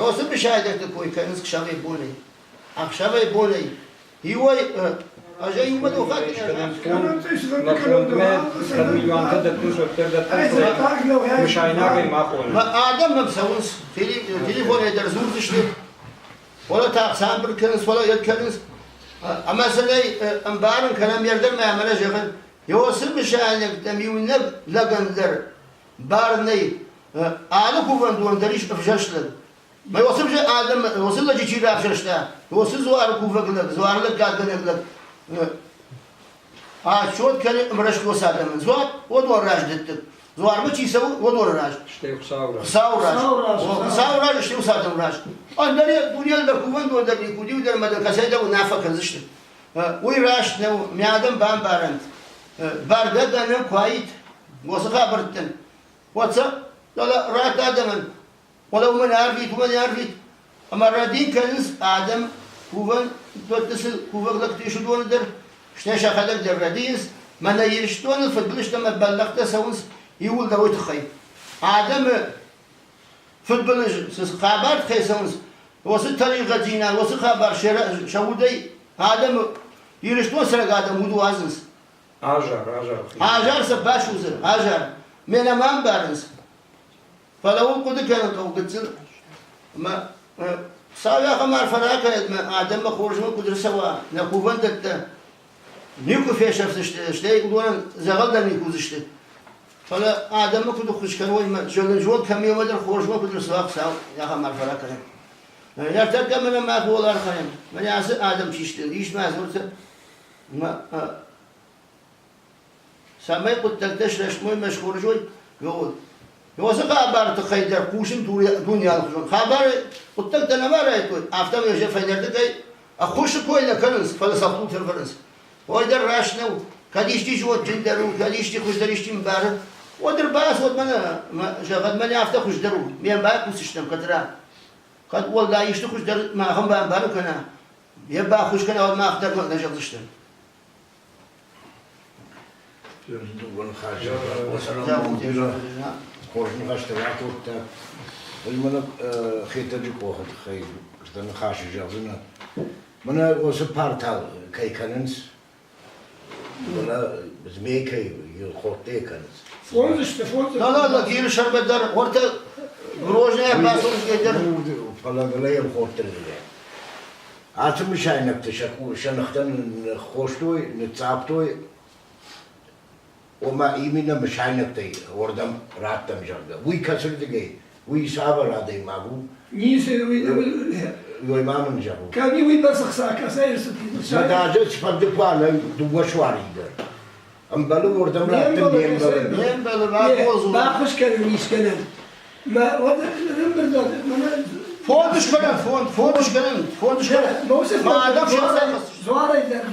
Уыцы мысайнӕгты кой кӕнынц ӕхсӕвӕй-бонӕй. Ӕхсӕвӕй-бонӕй. Иуӕй, ӕз ӕй уымӕн охатт Мӕ фондмӕ кӕд милуантӕ дӕттынц, уӕддӕр дӕттынц, мысайнагӕй ма хонын. Адӕм мӕм цӕуынц, телефонӕй дӕр дзурдзысты, фӕлӕ та ӕхца ӕмбырд кӕнынц, фӕлӕ йӕ кӕнынц. Ӕмӕ сын ӕй ӕмбарын кӕнӕм, йе рдӕм ӕмӕ нӕ зӕгъын, Иосы мысайнӕгтӕм иунӕг лӕгӕн дӕр бар нӕй. Алы кувӕндон дӕр ис ӕвзӕрст лӕг. Мӕ уыцы адӕм, уыцы лӕджы чи равзӕрста, уыцы дзуары кувӕг лӕг, дзуары лӕггадгӕнӕг лӕг отчет кӕны ӕмрӕстгос адӕмӕн. Дзуапп уыдон раз дӕтты. Дзуармӕ чи цӕуы, уыдоны раз. Стӕй Хуыцауы раз. Хуыцауы раз. Хуыцауы раз, стӕй уыцы адӕмы раз. Ӕндӕр дунейыл дӕр кувӕндон дӕр никуыд дӕр ӕмӕ дӕр кӕцӕйдӕр уынаффӕ кӕндзысты. Уый раст нӕу, мӕ адӕм бамбарӕнт. Бӕргӕ гӕнӕн куы уаид уыцы хабӕрттӕн, уӕд сӕ ратт адӕмӕн, фӕлӕ уымӕн арвит, уымӕн арвит. Ӕмӕ рӕдийын кӕнынц адӕм кувӕн дӕтты цы кувӕг лӕгты ис, уыдоны дӕр, стӕй сӕхӕдӕг дӕр рӕдийынц. Мӕнӕ Ирыстоны фыдбылызтӕ ӕмӕ бӕллӕхтӕ цӕуынц иууылдӕр уый тыххӕй. Адӕмы фыдбылыз цы хабар тыххӕй цӕуынц, уыцы тӕригъӕддзинад, уыцы хабар сӕ удӕй адӕмы, Ирыстон цӕрӕг адӕм уд уадзынц. Азар, азар. Азар сӕ басудзы, азар. Ме нӕ ма ӕмбарынц. Фӕлӕ уым хъуыды кӕнын хъӕуы гыццыл. Ӕмӕ Хуыцау ахӕм арфӕ ракӕнӕд мӕ адӕммӕ хорзмӕ куыд ӕрцӕуа, нӕ кувӕндӕттӕ никуы фесӕфдзысты, стӕй уыдонӕн дзӕгъӕл дӕр никуы уыдзысты. Фӕлӕ адӕмы куыд ӕххуыс кӕной, зонд кӕм и, уӕддӕр хорзмӕ куыд ӕрцӕуа, Хуыцау ахӕм арфӕ ракӕнӕд. Ныртӕккӕ мӕнӕ мах уол архайӕм, мӕнӕ ацы адӕм чи сты, ис ма дзуртӕ, цӕмӕй хъуыддӕгтӕ срӕстмой мӕ схорзой, вот. Уыцы хабары тыххӕй дӕр хъусын дуне алыхуызон. Хабары хъуыддӕгтӕ нӕма райдыдтой, афтӕмӕй сӕ фӕйнӕрдыгӕй ӕххуысы кой нӕ кӕнынц, фӕлӕ сӕ хъултӕ ӕвӕрынц. Ой дӕр раст нӕу, кӕд исчи зондджындӕр у, кӕд исчи хуыздӕр исчи мбары, уӕд ӕрбацу, уӕд мӕнӕ, зӕгъӕд, мӕнӕ афтӕ хуыздӕр у, ме мбай хъусдзыстӕм, кӕдра. Кӕд уӕлдай исты хуыздӕр махӕн бамбарын кӕна, йе баххуыс кӕна, уӕд мах дӕр нӕ зӕгъдзыстӕм. Хорз ныхӕстӕ ракодта. Ӕз мӕнӕ Хетӕджы къохы тыххӕй дӕ ныхасы зӕгъдзынӕн. Мӕнӕ уыцы портал кӕй кӕнынц, мӕнӕ змей кӕй хордтӕ кӕнынц. Фондз сты, фондз. Да-да, Киры сӕрмӕ дӕр уӕртӕ Грозныйӕ бацӕугӕ дӕр. Фӕлӕ йӕм хордтӕ Ацы мысайнӕгты сӕ сӕ ныхтӕ ныххостой, ныццавтой, ома именно мысайнӕгтӕй уырдӕм раттӕм, зӕгъгӕ. Уый кӕцырдыгӕй, уый цавӕр адӕймаг у? Ницы, уый Ой, ма мын зӕгъут. Кӕм и уыйбӕрц ӕхца, кӕцӕй ӕрцыди? Мӕ цыфӕнды куы ӕнӕ дыууӕ суарийы дӕр. Ӕмбӕлы уырдӕм раттын не мбӕлы. Не мбӕлы, рахоз у. Баххуыс кӕнын искӕнӕн. Мӕ уӕд ӕмбырдад мӕнӕ Фонд скӕнӕн, фонд, фонд скӕнӕн, фонд скӕнӕн. Ма адӕм се хца Дзуарӕй дӕр,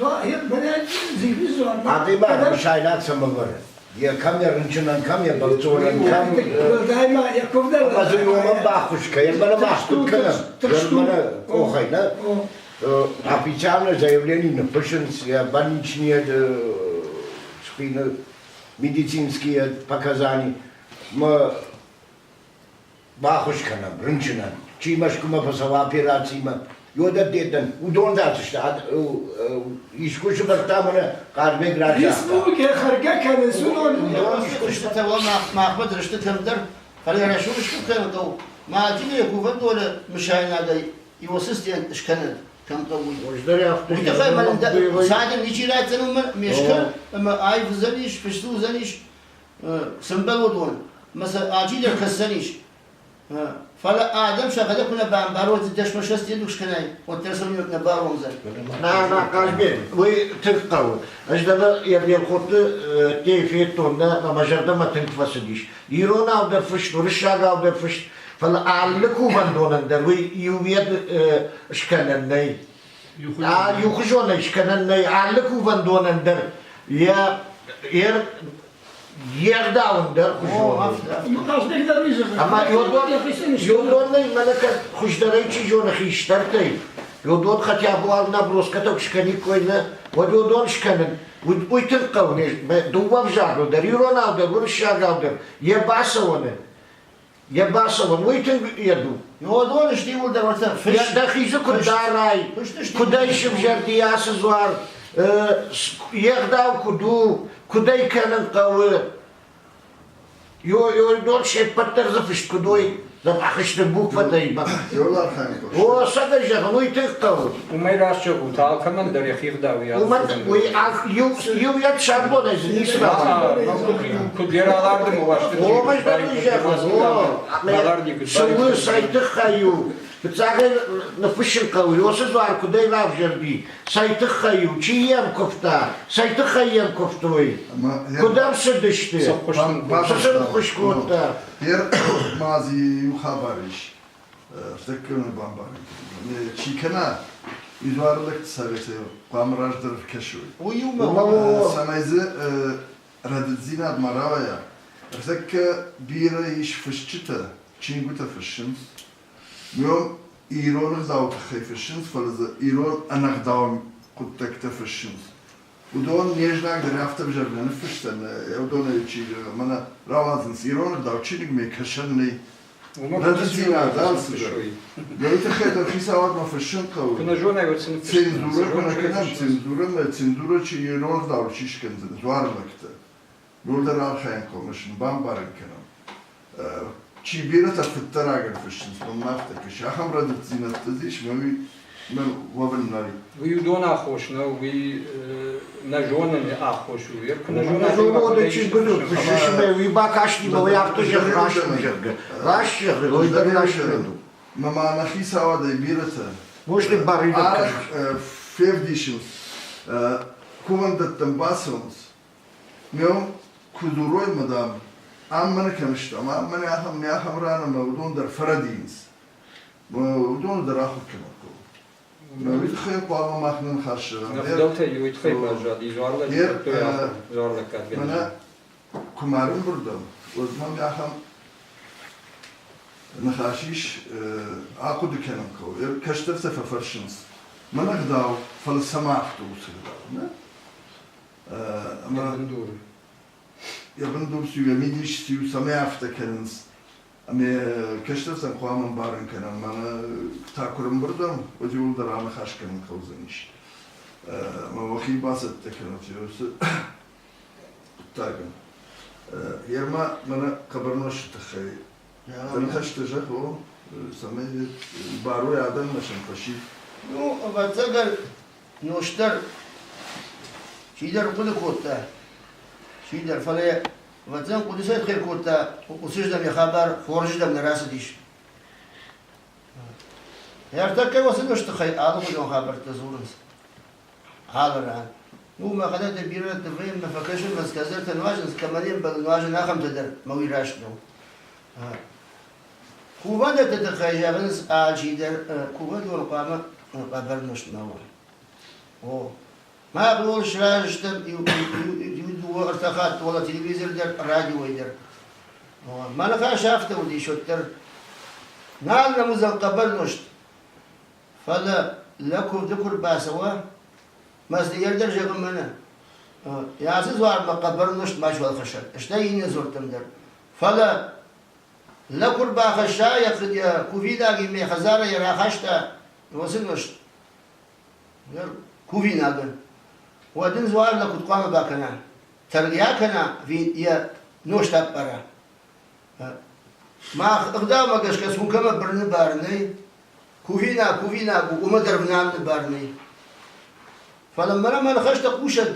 мӕнӕ зигъи дзуар. Адӕймаг мысайнаг цӕмӕ вӕры? Йӕ кӕм йӕ рынчынӕн, кӕм йӕ бӕлццонӕн, кӕм Уӕлдай ма йӕ куывдӕн. Ӕмӕ дзы уымӕн баххуыс кӕнӕм, мӕнӕ ма скуыд кӕнӕм. Мӕнӕ къохӕй, нӕ? Официальное заявление ныффыссынц, йӕ больничные спины, медицинские показания. Мӕ баххуыс кӕнӕм рынчынӕн, чи Мӕскуымӕ фӕцӕуа операцимӕ, уӕдӕ дедӕн, уыдон дӕтдзысты, искуы сывӕрдта мӕнӕ Хъазбег разагъта. Республикӕ хӕргӕ кӕнынц уыдон. Уыдон искуыстытӕ махмӕ дырысты кӕмдӕр, фӕлӕ рӕсугъд скуыд кӕнын хъӕуы. Мӕ адджынӕй кувӕндоны мысайнагӕй Иосиф скӕнӕд, кӕм хъӕуы, уый. Уый тыххӕй мӕнӕн цадӕн ничи ратдзӕн уымӕн, ме скӕн ӕмӕ аив уыдзӕнис, фыст уыдзӕнис, цы мбӕлы уыдон, ӕмӕ сӕ алчидӕр кӕсдзӕнис. Фӕлӕ адӕм сӕхӕдӕг куы нӕ бамбарой, дӕсмӕ сӕ стендух скӕнай, уӕддӕр сӕ нӕ бауромдзӕн. Нӕ, нӕ, Хъазбег, уый тынг хъӕуы. Ӕз дӕр йӕ Елхотты ӕддейы федтон нӕ, ӕмӕ зӕрдӕмӕ тынг фӕцыдис. Иронау дӕр фыст, уырыссагау дӕр фыст, фӕлӕ алы кувӕндонӕн дӕр уый иумиаг скӕнӕн нӕй. Иухуызонӕй скӕнӕн нӕй. Алы кувӕндонӕн дӕр йӕ Йе гъдау ӕндӕр хуызон у. Ӕмӕ уыдонӕй мӕнӕ кӕд хуыздӕрӕй чи зоны хистӕртӕй, уыдон хотя бы уал наброскӕтӕ куы скӕниккой нӕ, уӕд уыдон скӕнын, уый тынг хъӕуы дыууӕ ӕвзагыл дӕр, иронау дӕр, уырыссагау дӕр, йӕ бацӕуӕны, йӕ бацӕуӕн, уый тынг йед у. Уыдон сты иууылдӕр уӕртӕ фыст. Дӕхи дзы куыд дарай, куыд ӕй сывзӕрди ацы дзуар, йе гъдау куыд у, куыд ӕй кӕнын хъӕуы. Дон се ппӕт дӕр дзы фыст куыд уой, дзӕбӕх сты буквӕтӕй. О, сӕдӕ зӕгъын, уый тынг хъӕуы. Уымӕй раст зӕгъут, алкӕмӕн дӕр йӕхи гъдау йӕ Уымӕн уый иу йӕ сӕрбонӕй дзы ницы рауайы. Куыд йӕ ралардымы уастырджи. О, цы у, цӕй тыххӕй у? Фыццагӕй ныффыссын хъӕуы, уыцы дзуар куыдӕй равзӕрди, цӕй тыххӕй у, чи йӕм куывта, цӕй тыххӕй йӕм куывтой, куыд ӕм цыдысты, цы сын ӕххуыс кодта. Ма дзы иу хабар ис, ӕртӕккӕ бамбарын чи кӕна, уый дзуары лӕгты советы хъуамӕ раздӕр кӕсой. Цӕмӕй дзы рӕдыддзинад ма рауайа. Ӕртӕккӕ бирӕ ис фысджытӕ, чингуытӕ фыссынц. Уым ирон ӕгъдауы тыххӕй фыссынц, фӕлӕ дзы ирон ӕнӕгъдау хъуыддӕгтӕ фыссынц. Уыдон не знаг дӕр афтӕ ӕвзӕр нӕ ныффысдзӕн, уыдонӕй чи мӕнӕ рауадзынц ирон ӕгъдау чиныгмӕ кӕсӕн нӕй. Рӕдыддзинад алцыдӕр. Уый тыххӕй дӕр хицауадмӕ фыссын хъӕуы. Куы нӕ зонай, уӕд цы ныффысдзынӕ? Цензурӕ куы нӕ кӕнӕм, цензурӕмӕ цензурӕ чи ирон ӕгъдау чи скӕндзӕн, дзуарлӕгтӕ. Ныр дӕр архайын хъомыс ын бамбарын кӕнӕм. Чи бирӕтӕ фыддӕрагӕн фыссынц, мӕнмӕ афтӕ кӕсы. Ахӕм рӕдыддзинӕдтӕ дзы ис, мӕ уый мӕ уӕвын нӕй. Уый уыдон аххос нӕу, уый нӕ зоныны аххос у. Куы нӕ зона, Зоны чызгуыты фыссынмӕ уый бакастимӕ уый афтӕ зӕгъы, раст у, зӕгъгӕ. Раст зӕгъы, уый дӕр раст у. Мӕ ма нӕ хицауадӕй бирӕтӕ Может, бары арӕх февдисынц, кувӕндӕттӕм бацӕуынц, Ме куы дзурой мӕ, дам, ам мӕнӕ кӕм стӕм, ам мӕнӕ ахӕм, не ахӕм ран ӕмӕ уыдон дӕр фӕрӕдийынц. Уыдоны дӕр ахуыр кӕнын хъӕуы. Уый тыххӕй хъуамӕ мах нӕ ныхас зӕгъӕм. Нӕ фыдӕлтӕй уый тыххӕй баззади, дзуарлӕджы кодтой ахуыр, дзуарлӕггадгӕнджытӕ. Мӕнӕ куы ма ӕрӕмбырдӕм, уӕд мӕм ахӕм ныхас ис, ахъуыды кӕнын хъӕуы. Кӕстӕртӕ фӕфӕрсынц, мӕн ӕгъдау, фӕлӕ цӕмӕ афтӕ уыцы ӕгъдау, нӕ? Йӕ бындур. Йӕ бындур циу, йӕ мидис циу, цӕмӕй афтӕ кӕнынц. Ӕмӕ кӕстӕртӕн хъуамӕ ӕмбарын кӕнӕм, мӕнӕ та куы рымбырдӕм, уӕд иууылдӕр аныхас кӕнын хъӕудзӕнис. Ӕмӕ уӕхи бацӕттӕ кӕнут уыцы хъуыддагӕн. Ерма мӕнӕ хъӕбӕрнозты тыххӕй дӕ ныхӕстӕ зӕгъ, о, цӕмӕй барой адӕммӕ сӕм фӕсид. Ну, ӕвӕццӕгӕн, Нозтдӕр чидӕр хъуыды кодта, чидӕр, фӕлӕ ӕвӕццӕгӕн хъуыды цӕй тыххӕй кодта, уыцырдӕм йӕ хабар хорзырдӕм нӕ рацыдис. Ӕртӕккӕ уыцы нозты тыххӕй алыхуызон хабӕрттӕ дзурынц алы ран. Ну, мӕхӕдӕг дӕр бирӕ рӕтты вӕййын, мӕ фӕкӕсын, мӕ кӕддӕртӕ нуазынц, кӕмӕн не мбӕлы нуазын, ахӕмтӕ дӕр, мӕ уый раст нӕу. Кувӕндӕтты тыххӕй зӕгъынц, алчидӕр кувӕндон хъуамӕ хъӕбӕр нозт ма уа. О, мах уыл сразы стӕм иу дыууӕ-ӕртӕ хатты уӕлӕ телевизор дӕр, радиойы дӕр. Мӕ ныхас афтӕ уыдис уӕддӕр. Нал нӕм уыдзӕн хъӕбӕр нозт, фӕлӕ лӕг куывды куы рбацӕуа, мӕстыйӕ дӕр зӕгъын мӕнӕ. Ацы дзуармӕ хъӕбӕр нозт мачуал хӕссӕд, стӕй иннӕ дзуӕрттӕм дӕр. Фӕлӕ лӕг куы рбахӕсса йӕ кувинагимӕ хӕдзарӕй рахаста уыцы нозт, ныр кувинагӕн, уӕд ын дзуар нӕ куыд хъуамӕ бакӕна? Тӕргӕ кӕна ӕви йӕ нозт аппара? Мах ӕгъдаумӕ гӕсгӕ сумкӕмӕ бырыны бар нӕй, кувинаг кувинаг у, уымӕ дӕр внамыны бар нӕй. Фӕлӕ мӕнӕ мӕ ныхӕстӕ хъусӕд,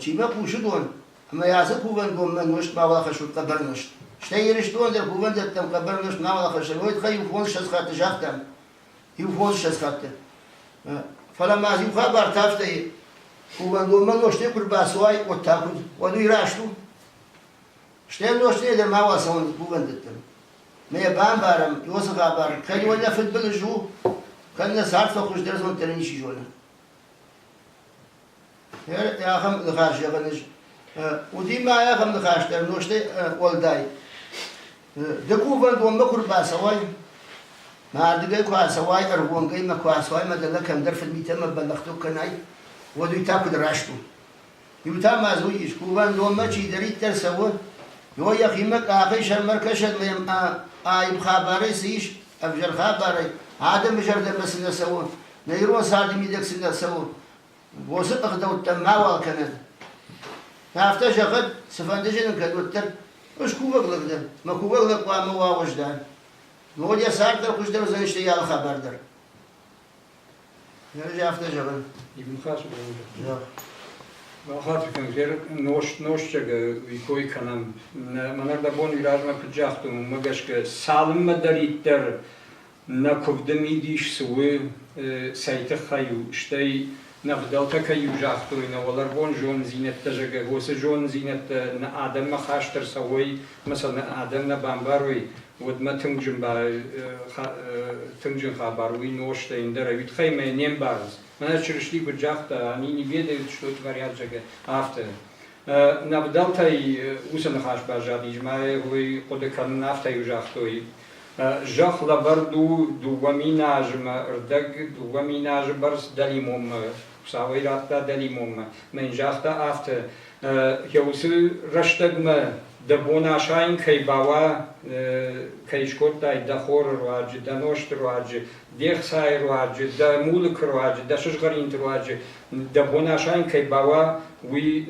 чи мӕ хъусы дон, ӕмӕ ацы кувӕндонмӕ нозт мауал хӕссут хъӕбӕр нозт. Стӕй Ирыстон дӕр кувӕндӕттӕм хъӕбӕр нозт мауал хӕссӕм, уый тыххӕй иу фондзыссӕдз хатты загътам, иу фондзыссӕдз хатты. Фӕлӕ ма иу хабар та афтӕ и, кувӕндонмӕ нозтӕй куы рбацӕуай, уӕд та куыд? Уӕд уый раст у? Стӕй нозтӕй дӕр мауал цӕуын кувӕндӕттӕм. Мӕ йӕ бамбарӕм, уыцы хабар, кӕд уӕ нӕ фыдбылыз у, кӕд нӕ цард фӕхуыздӕр зонддӕр ничи зоны. Ахӕм ныхас зӕгъӕн ис. Уыди ма ахӕм ныхас дӕр нозтӕй уӕлдай. Ды кувӕндонмӕ куы рбацӕуай, мӕ ардыгӕй куы ацӕуай, ӕрвонгӕй мӕ куы ацӕуай мӕ дӕлӕ кӕмдӕр фыдмитӕ мӕ бӕллӕхтӕ куы кӕнай, уӕд уый та куыд раст у? Иу та ма дзы уый ис, кувӕндонмӕ чидӕриддӕр цӕуы, йо йӕхимӕ къахӕй сӕрмӕ ркӕсӕд ӕмӕ йӕм аив хабарӕй цы ис, ӕвзӕр хабарӕй, адӕмы зӕрдӕмӕ цы нӕ цӕуы, нӕ ирон царды мидӕг цы нӕ цӕуы, уыцы ӕгъдӕуттӕ мауал кӕнӕд. Афтӕ зӕгъӕд, цыфӕнды зын ын кӕд уӕддӕр, ӕз кувӕг лӕг дӕн, мӕ кувӕг лӕг хъуамӕ уа уӕздан. Ног йӕ цард дӕр хуыздӕр уыдзӕн, стӕй алы хабар дӕр. Ӕз афтӕ зӕгъын. Иу ныхас зӕгъ. Бахатыр кӕн, нозт нозтджаг уый кой кӕнӕм. Мӕнӕ дӕ бон уый размӕ куыд загътон, уымӕ гӕсгӕ цалынмӕдӕриддӕр нӕ куывды мидис цы у, цӕй тыххӕй у, стӕй нӕ фыдӕлтӕ кӕй-иу загътой, нӕ уӕларвон зонддзинӕдтӕ, зӕгъгӕ, уыцы зонддзинӕдтӕ нӕ адӕммӕ хаст ӕрцӕуой ӕмӕ сӕ нӕ адӕм нӕ бамбарой, уӕдмӕ тынг зын, тынг зын хабар уый нозтӕй ӕндӕр уый тыххӕй мӕ не мбарынц. Мӕнӕ Чырысти куыд загъта, они не ведают, что творят, зӕгъгӕ, афтӕ. Нӕ фыдӕлтӕй уыцы ныхас баззадис, мӕ уый хъуыды кӕнын афтӕ-иу загътой. Зӕхх лӕвӕрд у 2000 азмӕ рдӕг, 2000 азы бӕрц дӕлимонмӕ, Хуыцауӕй радта дӕлимонмӕ. Мӕ йын загъта афтӕ, йӕ уыцы рӕстӕгмӕ дӕ бон асайын кӕй бауа, кӕй скодтай дӕ хоры руаджы, дӕ нозты руаджы, де хцайы руаджы, дӕ мулыкы руаджы, дӕ сызгъӕринты руаджы, дӕ бон асайын кӕй бауа, уый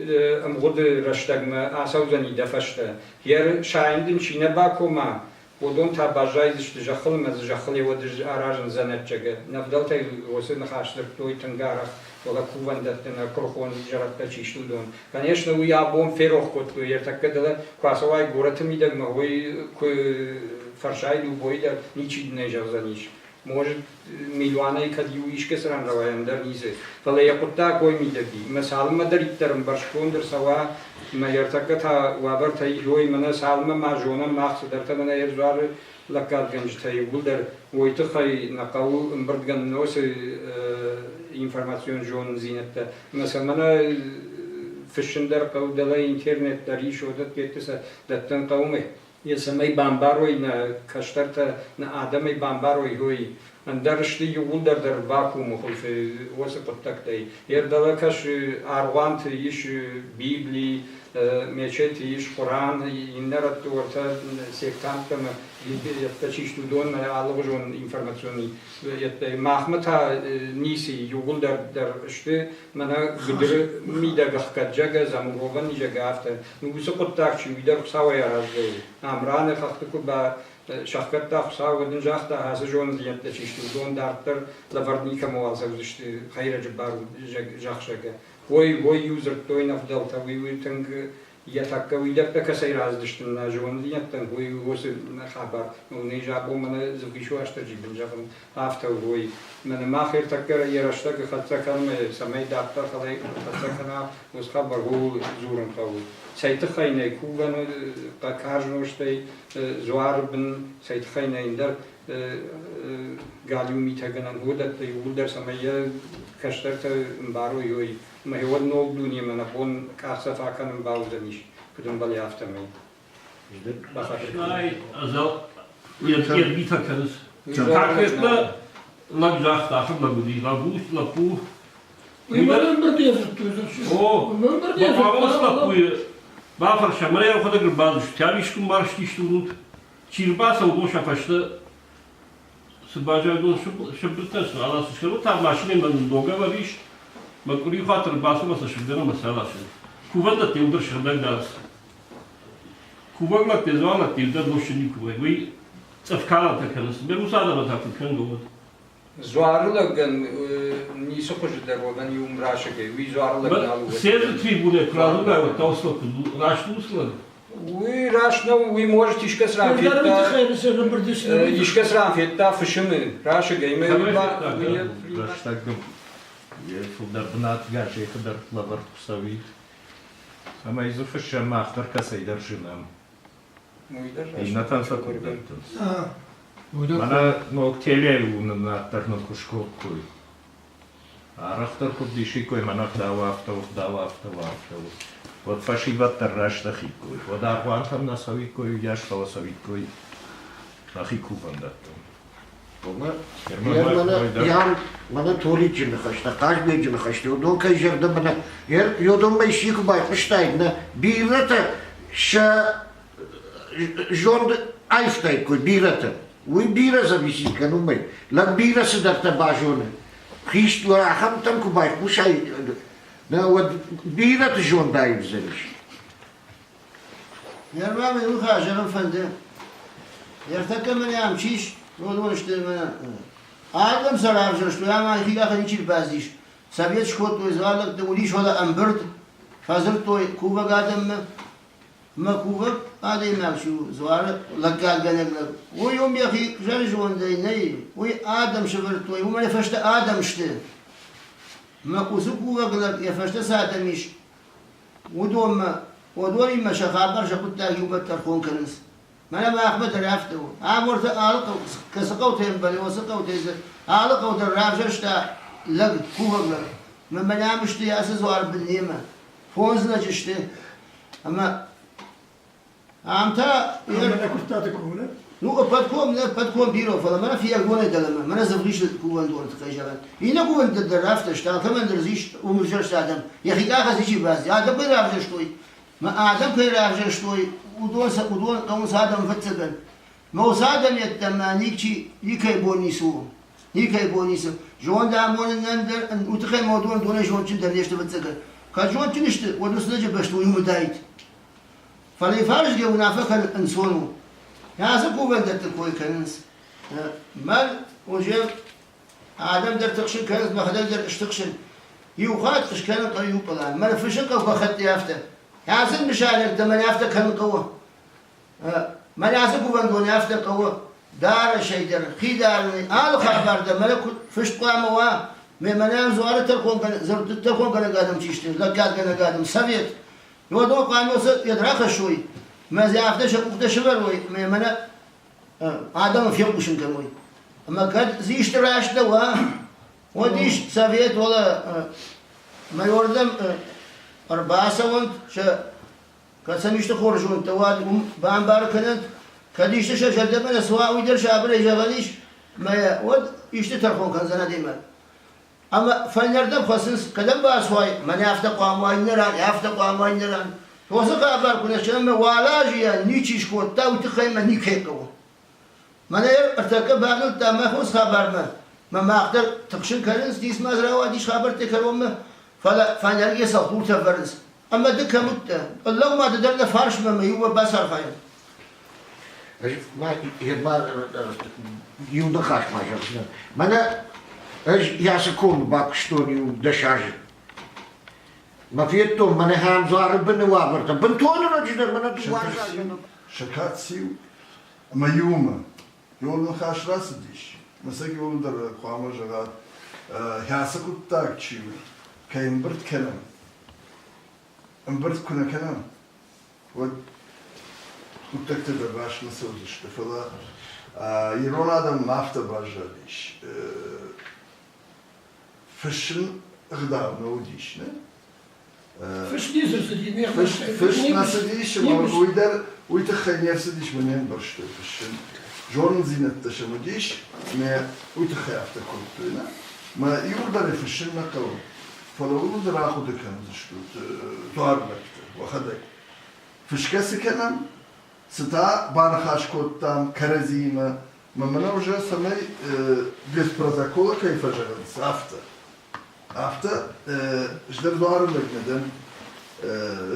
ӕмгъуыды рӕстӕгмӕ ацӕудзӕни дӕ фӕстӕ. Йӕ сайын дын чи нӕ бакома, уыдон та баззайдзысты зӕххыл ӕмӕ дзы зӕххыл еуӕд аразын дзӕнӕтджагы. Нӕ фыдӕлтӕй уыцы ныхас дзырдтой тынг арӕх, фӕлӕ кувӕндӕтты нӕ куырыхон зӕрӕдтӕ чи сты, уыдон. Конечно, уый абон ферох кодтой, ӕртӕккӕ дӕлӕ куы ацӕуай горӕты мидӕгмӕ, уый куы фӕрсай любой дӕр, ничи дын ӕй зӕгъдзӕнис. Может, милуанӕй кӕд иу искӕцы ран рауайа, ӕндӕр ницы. Фӕлӕ йӕ хъуыддаг ой мидӕг и. Мӕ цалынмӕдӕриддӕр ӕмбӕрстгонд ӕрцӕуа, мӕ ӕртӕккӕ та уавӕртӕ ой, мӕнӕ цалынмӕ ма зонӕм мах цыдӕртӕ мӕнӕ ӕрдзуары лӕггадгӕнджытӕ иууылдӕр, уой тыххӕй нӕ хъӕуы ӕмбырдгӕнын уыцы информацион зонындзинӕдтӕ. Ӕмӕ сӕ мӕнӕ фыссын дӕр хъӕуы, дӕлӕ интернет дӕр ис, уыдӕтты сӕ дӕттын хъӕуы. Йӕ цӕмӕй бамбарой нӕ кӕстӕртӕ, нӕ адӕмӕй бамбарой, уый. Ӕндӕр сты иууылдӕр дӕр вакуумы хуылфы уыцы хъуыддӕгтӕй. Йе рдӕлӕ кӕсы аргъуанты ис Библи, мечеты ис Хъуыран, иннӕ рӕтты уӕртӕ сектанттӕ ӕмӕ йедтӕ чи сты, уыдонмӕ алыгъуызон информацион йедтӕ. Махмӕ та ницы иууылдӕр дӕр сты мӕнӕ гуыдыры мидӕг ӕхгӕд зӕгӕ, замурован зӕгӕ, афтӕ. Уыцы хъуыддаг чи уый дӕр Хуыцауӕй аразгӕ у. Амраны хӕхты куы сӕхгӕдта Хуыцау, уӕд ын загъта, ацы зондзинӕдтӕ чи сты, уыдон дарддӕр лӕвӕрд никӕмӕуал цӕудзысты хӕйрӕджы бар зӕхзӕгӕ. Ой, ой, иу дзырдтой нӕ фыдӕлтӕ, уый уый тынг йӕ тӕккӕ уидӕгтӕ кӕцӕй рацыдысты нӕ зондзинӕдтӕн, уый уыцы хабар. Нӕ закъон мӕнӕ Дзывгъисы Уастырджи бын зӕгъын, афтӕ уой. Мӕнӕ мах ӕртӕккӕ йӕ рӕстӕг хӕццӕ кӕнӕм, цӕмӕй дарддӕр хӕццӕ кӕна, уыцы хабар ууыл дзурын хъӕуы. Цӕй тыххӕй нӕй кувӕн карз нозтӕй, дзуары бын, цӕй тыххӕй нӕй ӕндӕр галиу митӕгӕнӕн уыдӕттӕ иууылдӕр, цӕмӕй йӕ кӕстӕртӕ ӕмбарой, уой. Ӕмӕ уӕд ног дунемӕ нӕ бон къахдзӕф акӕнын бауыдзӕнис, куыд ӕмбӕлы, афтӕмӕй. Йӕ митӕ кӕныс. Конкретно лӕг загъта, ахӕм лӕг уыди, лӕппу, лӕппу. Уый мӕн ӕмбырды дзырдтой. О, уыцы лӕппуйы бафӕрсӕм, мӕнӕ йӕхӕдӕг ӕрбадзырдта, кӕм искуы марстис уынут, чи рбацӕуы, уыдон сӕ фӕстӕ цы баззайдон сыбыртӕ цы аласы, сӕ та машинӕмӕ ног ӕвӕрис, мӕ къуырихуат ӕрбацу ӕмӕ сӕ сыгъдӕг ӕмӕ сӕ аласы. Кувӕндӕттӕ иуылдӕр сыгъдӕг дарынц. Кувӕг лӕгтӕ, дзуалӕгтӕ иуылдӕр нозтджын никуы вӕййы. Уый цъыфкалӕнтӕ кӕнынц. Ме уыцы адӕмӕн та куыд кӕнгӕ уӕд? Дзуары лӕгӕн ницы хуызы дӕр уӕвӕн иу мрасӕгӕй, уый дзуары лӕг нал у. Серы трибунӕ куы радзурай, уӕд та уыцы лӕг куыд раст у уыцы лӕг? Уый раст нӕу, уый может искӕцы ран федта, искӕцы ран федта фысымы расыгӕй. Рӕстӕг йӕ фылдӕр бынат газеты дӕр лӕвӕрд куы цӕуид. Ӕмӕ дзы фыссӕм мах дӕр кӕцӕйдӕр зынӕм. Иннӕтӕн сӕ куыд дӕттынц. Мӕнӕ ног телейы уынынад дӕр нын куы скодтой. Арӕхдӕр куыд дисиккой, мӕнӕ ӕгъдау афтӕ у, ӕгъдау афтӕ у, афтӕ у. Уӕд фӕсивӕд дӕр раздӕхиккой, уӕд аргъуантӕм нӕ цӕуиккой, уыйас, фӕлӕ цӕуиккой нӕхи кувӕндӕттӕм. Мӕнӕ Толичы ныхӕстӕ, Хъазбеджы ныхӕстӕ, уыдон кӕй зӕрдӕмӕ нӕ, уыдонмӕ исчи куы байхъуыстаид, нӕ бирӕтӕ сӕ зонд аивтаиккой, бирӕтӕ. Уый бирӕ зависит кӕны уымӕй. Лӕг бирӕ цыдӕртӕ базоны. Хист ахӕмтӕм куы байхъусай, нӕ, уӕд бирӕты зонд аивдзӕнис. Нырма мӕ иу хӕс зӕгъын фӕнды. Ӕртӕккӕ мӕнӕ ам чи ис, уыдон сты мӕнӕ. Адӕм сӕ равзӕрстой, ӕмӕ хи ничи рбацыдис. Совет скодтой, дзуаллӕгты уыдис уӕлӕ ӕмбырд, фӕдзырдтой кувӕг адӕммӕ. Мӕ кувӕг адӕймаг чи у, дзуары лӕггадгӕнӕг лӕг, уый уым йӕхи зӕрызондӕй нӕй, уый адӕм сӕвӕрдтой, уымӕн йӕ фӕстӕ адӕм сты. Мӕ уыцы кувӕг лӕг йӕ фӕстӕ цы адӕм ис, уыдонмӕ, уыдонимӕ сӕ хабар, сӕ хъуыддаг иумӕ тӕрхон кӕнынц. Мӕнӕ махмӕ дӕр афтӕ у. Аморты алы хъӕу, кӕцы хъӕутӕй ӕмбӕлы, уыцы хъӕутӕй дзы алы хъӕу дӕр равзӕрста лӕг, кувӕг лӕг. Мӕ мӕнӕ ам сты ацы дзуары бын немӕ. Фондз лӕджы сты. Ӕмӕ Ам та Мӕнӕ Куырттаты ком, нӕ? Ну, ӕппӕтком, нӕ ӕппӕтком бирӕ, фӕлӕ мӕнӕ фиййагдонӕй дӕлӕмӕ, мӕнӕ Дзывгъисы кувӕндоны тыххӕй зӕгъӕн. Иннӕ кувӕндӕттӕ дӕр афтӕ сты, алкӕмӕн дӕр дзы ис уым ӕвзӕрст адӕм. Йӕхи къахӕй ничи бацыди. Адӕм кӕй равзӕрстой, мӕ адӕм кӕй равзӕрстой, уыдон сӕ уыдон хъӕуынц адӕм ӕвӕццӕгӕн. Мӕ уыцы адӕм йеддӕмӕ ничи никӕй бон ницы у. Никӕй бон ницы. Зонд амонынӕн дӕр уый тыххӕй мӕ уыдон донӕй зондджындӕр не сты ӕвӕццӕгӕн. Кӕд зондджын сты, уӕд уыцы лӕджы бӕсты уый уыдаид. Фӕлӕ фарсгӕ уынаффӕ кӕнын ӕнцон у. Ацы кувӕндӕтты кой кӕнынц. Мӕн уже адӕм дӕр тыхсын кӕнынц, мӕхӕдӕг дӕр стыхсын. Иу хатт скӕнын хъӕуы иу пълан. Мӕн фыссын хъӕуы гӕххӕтты афтӕ. Ацы нысанӕгтӕ мӕн афтӕ кӕнын хъӕуы. Мӕн ацы кувӕндоны афтӕ хъӕуы дарӕсӕй дӕр, хи дарынӕй, алы хабар дӕр мӕнӕ куыд фыст хъуамӕ уа, ме мӕнӕн дзуары тӕрхонгӕнӕг адӕм чи сты, лӕггадгӕнӕг адӕм, совет, Уыдон хъуамӕ сӕ йед рахӕссой, мӕ дзы афтӕ сӕ къухтӕ сӕвӕрой, ӕмӕ мӕнӕ адӕмы фехъусын кӕной. Ӕмӕ кӕд дзы исты раст нӕ уа, уӕд ис совет, уӕлӕ майордӕм ӕрбацӕуӕнт, сӕ кӕд сӕм исты хорз зондтӕ уӕд уым бамбары кӕнӕнт, кӕд исты сӕ зӕрдӕмӕ нӕ цӕуа, уый дӕр сабырӕй зӕгъӕн ис, ӕмӕ уӕд исты тӕрхон кӕндзӕн адӕймаг. Ӕмӕ фӕйнӕрдӕм хӕцынц, кӕдӕм бацуай, мӕнӕ афтӕ хъуамӕ уа иннӕ ран, афтӕ хъуамӕ уа иннӕ ран. Уыцы хабар куы нӕ скӕнӕм, ӕмӕ уал азы йӕ ничи скодта, уый тыххӕй мӕ никӕй хъӕуы. Мӕнӕ ӕртӕккӕ бавнӕлдта мӕ хорз хабармӕ, мӕ мах дӕр тыхсын кӕнынц, дис ма дзы рауадис хабӕртты кӕронмӕ, фӕлӕ фӕйнӕрдыгӕй цӕлхдуртӕ ӕвӕрынц. Ӕмӕ ды кӕм уыдтӕ? Лӕу ма ды дӕр нӕ фарсмӕ ӕмӕ иумӕ бацархайӕм. Ма иу ныхас ма зӕгъдзынӕн. Мӕнӕ ӕз Ясы комы бакуыстон иу 10 азы. Мӕ федтон мӕнӕ ахӕм дзуары быны уавӕртӕ. Бынтон ӕрӕджы дӕр мӕнӕ дыууӕ азы. Сӕ циу ӕмӕ иумӕ. Иуыл ныхас рацыдис. Мӕсӕг иуыл дӕр хъуамӕ зӕгъат, хӕцы хъуыддаг чи у, кӕй ӕмбырд кӕнӕм. Ӕмбырд куы нӕ кӕнӕм, уӕд хъуыддӕгтӕ дӕр раст нӕ цӕудзысты. Фӕлӕ ирон адӕммӕ афтӕ баззадис. Фыссын ӕгъдау нӕ уыдис, нӕ? Фыст ницы рцыди, не Фыст нӕ цыдис, ӕмӕ уый дӕр уый тыххӕй не рцыдис, мӕ не мбӕрстой фыссын. Зонындзинӕдтӕ сӕм уыдис, ӕмӕ уый тыххӕй афтӕ кодтой, нӕ? Мӕ иуылдӕр ӕй фыссын нӕ хъӕуы. Фӕлӕ ууыл дӕр ахъуыды кӕндзыстут дзуарлӕгтӕ уӕхӕдӕг. Фысгӕ цы кӕнӕм, цы та баныхас кодтам кӕрӕдзиимӕ, мӕ мӕнӕ уже цӕмӕй без протокола кӕй фӕзӕгъынц, афтӕ. Афтӕ ӕз дӕр дзуары лӕг нӕ дӕн,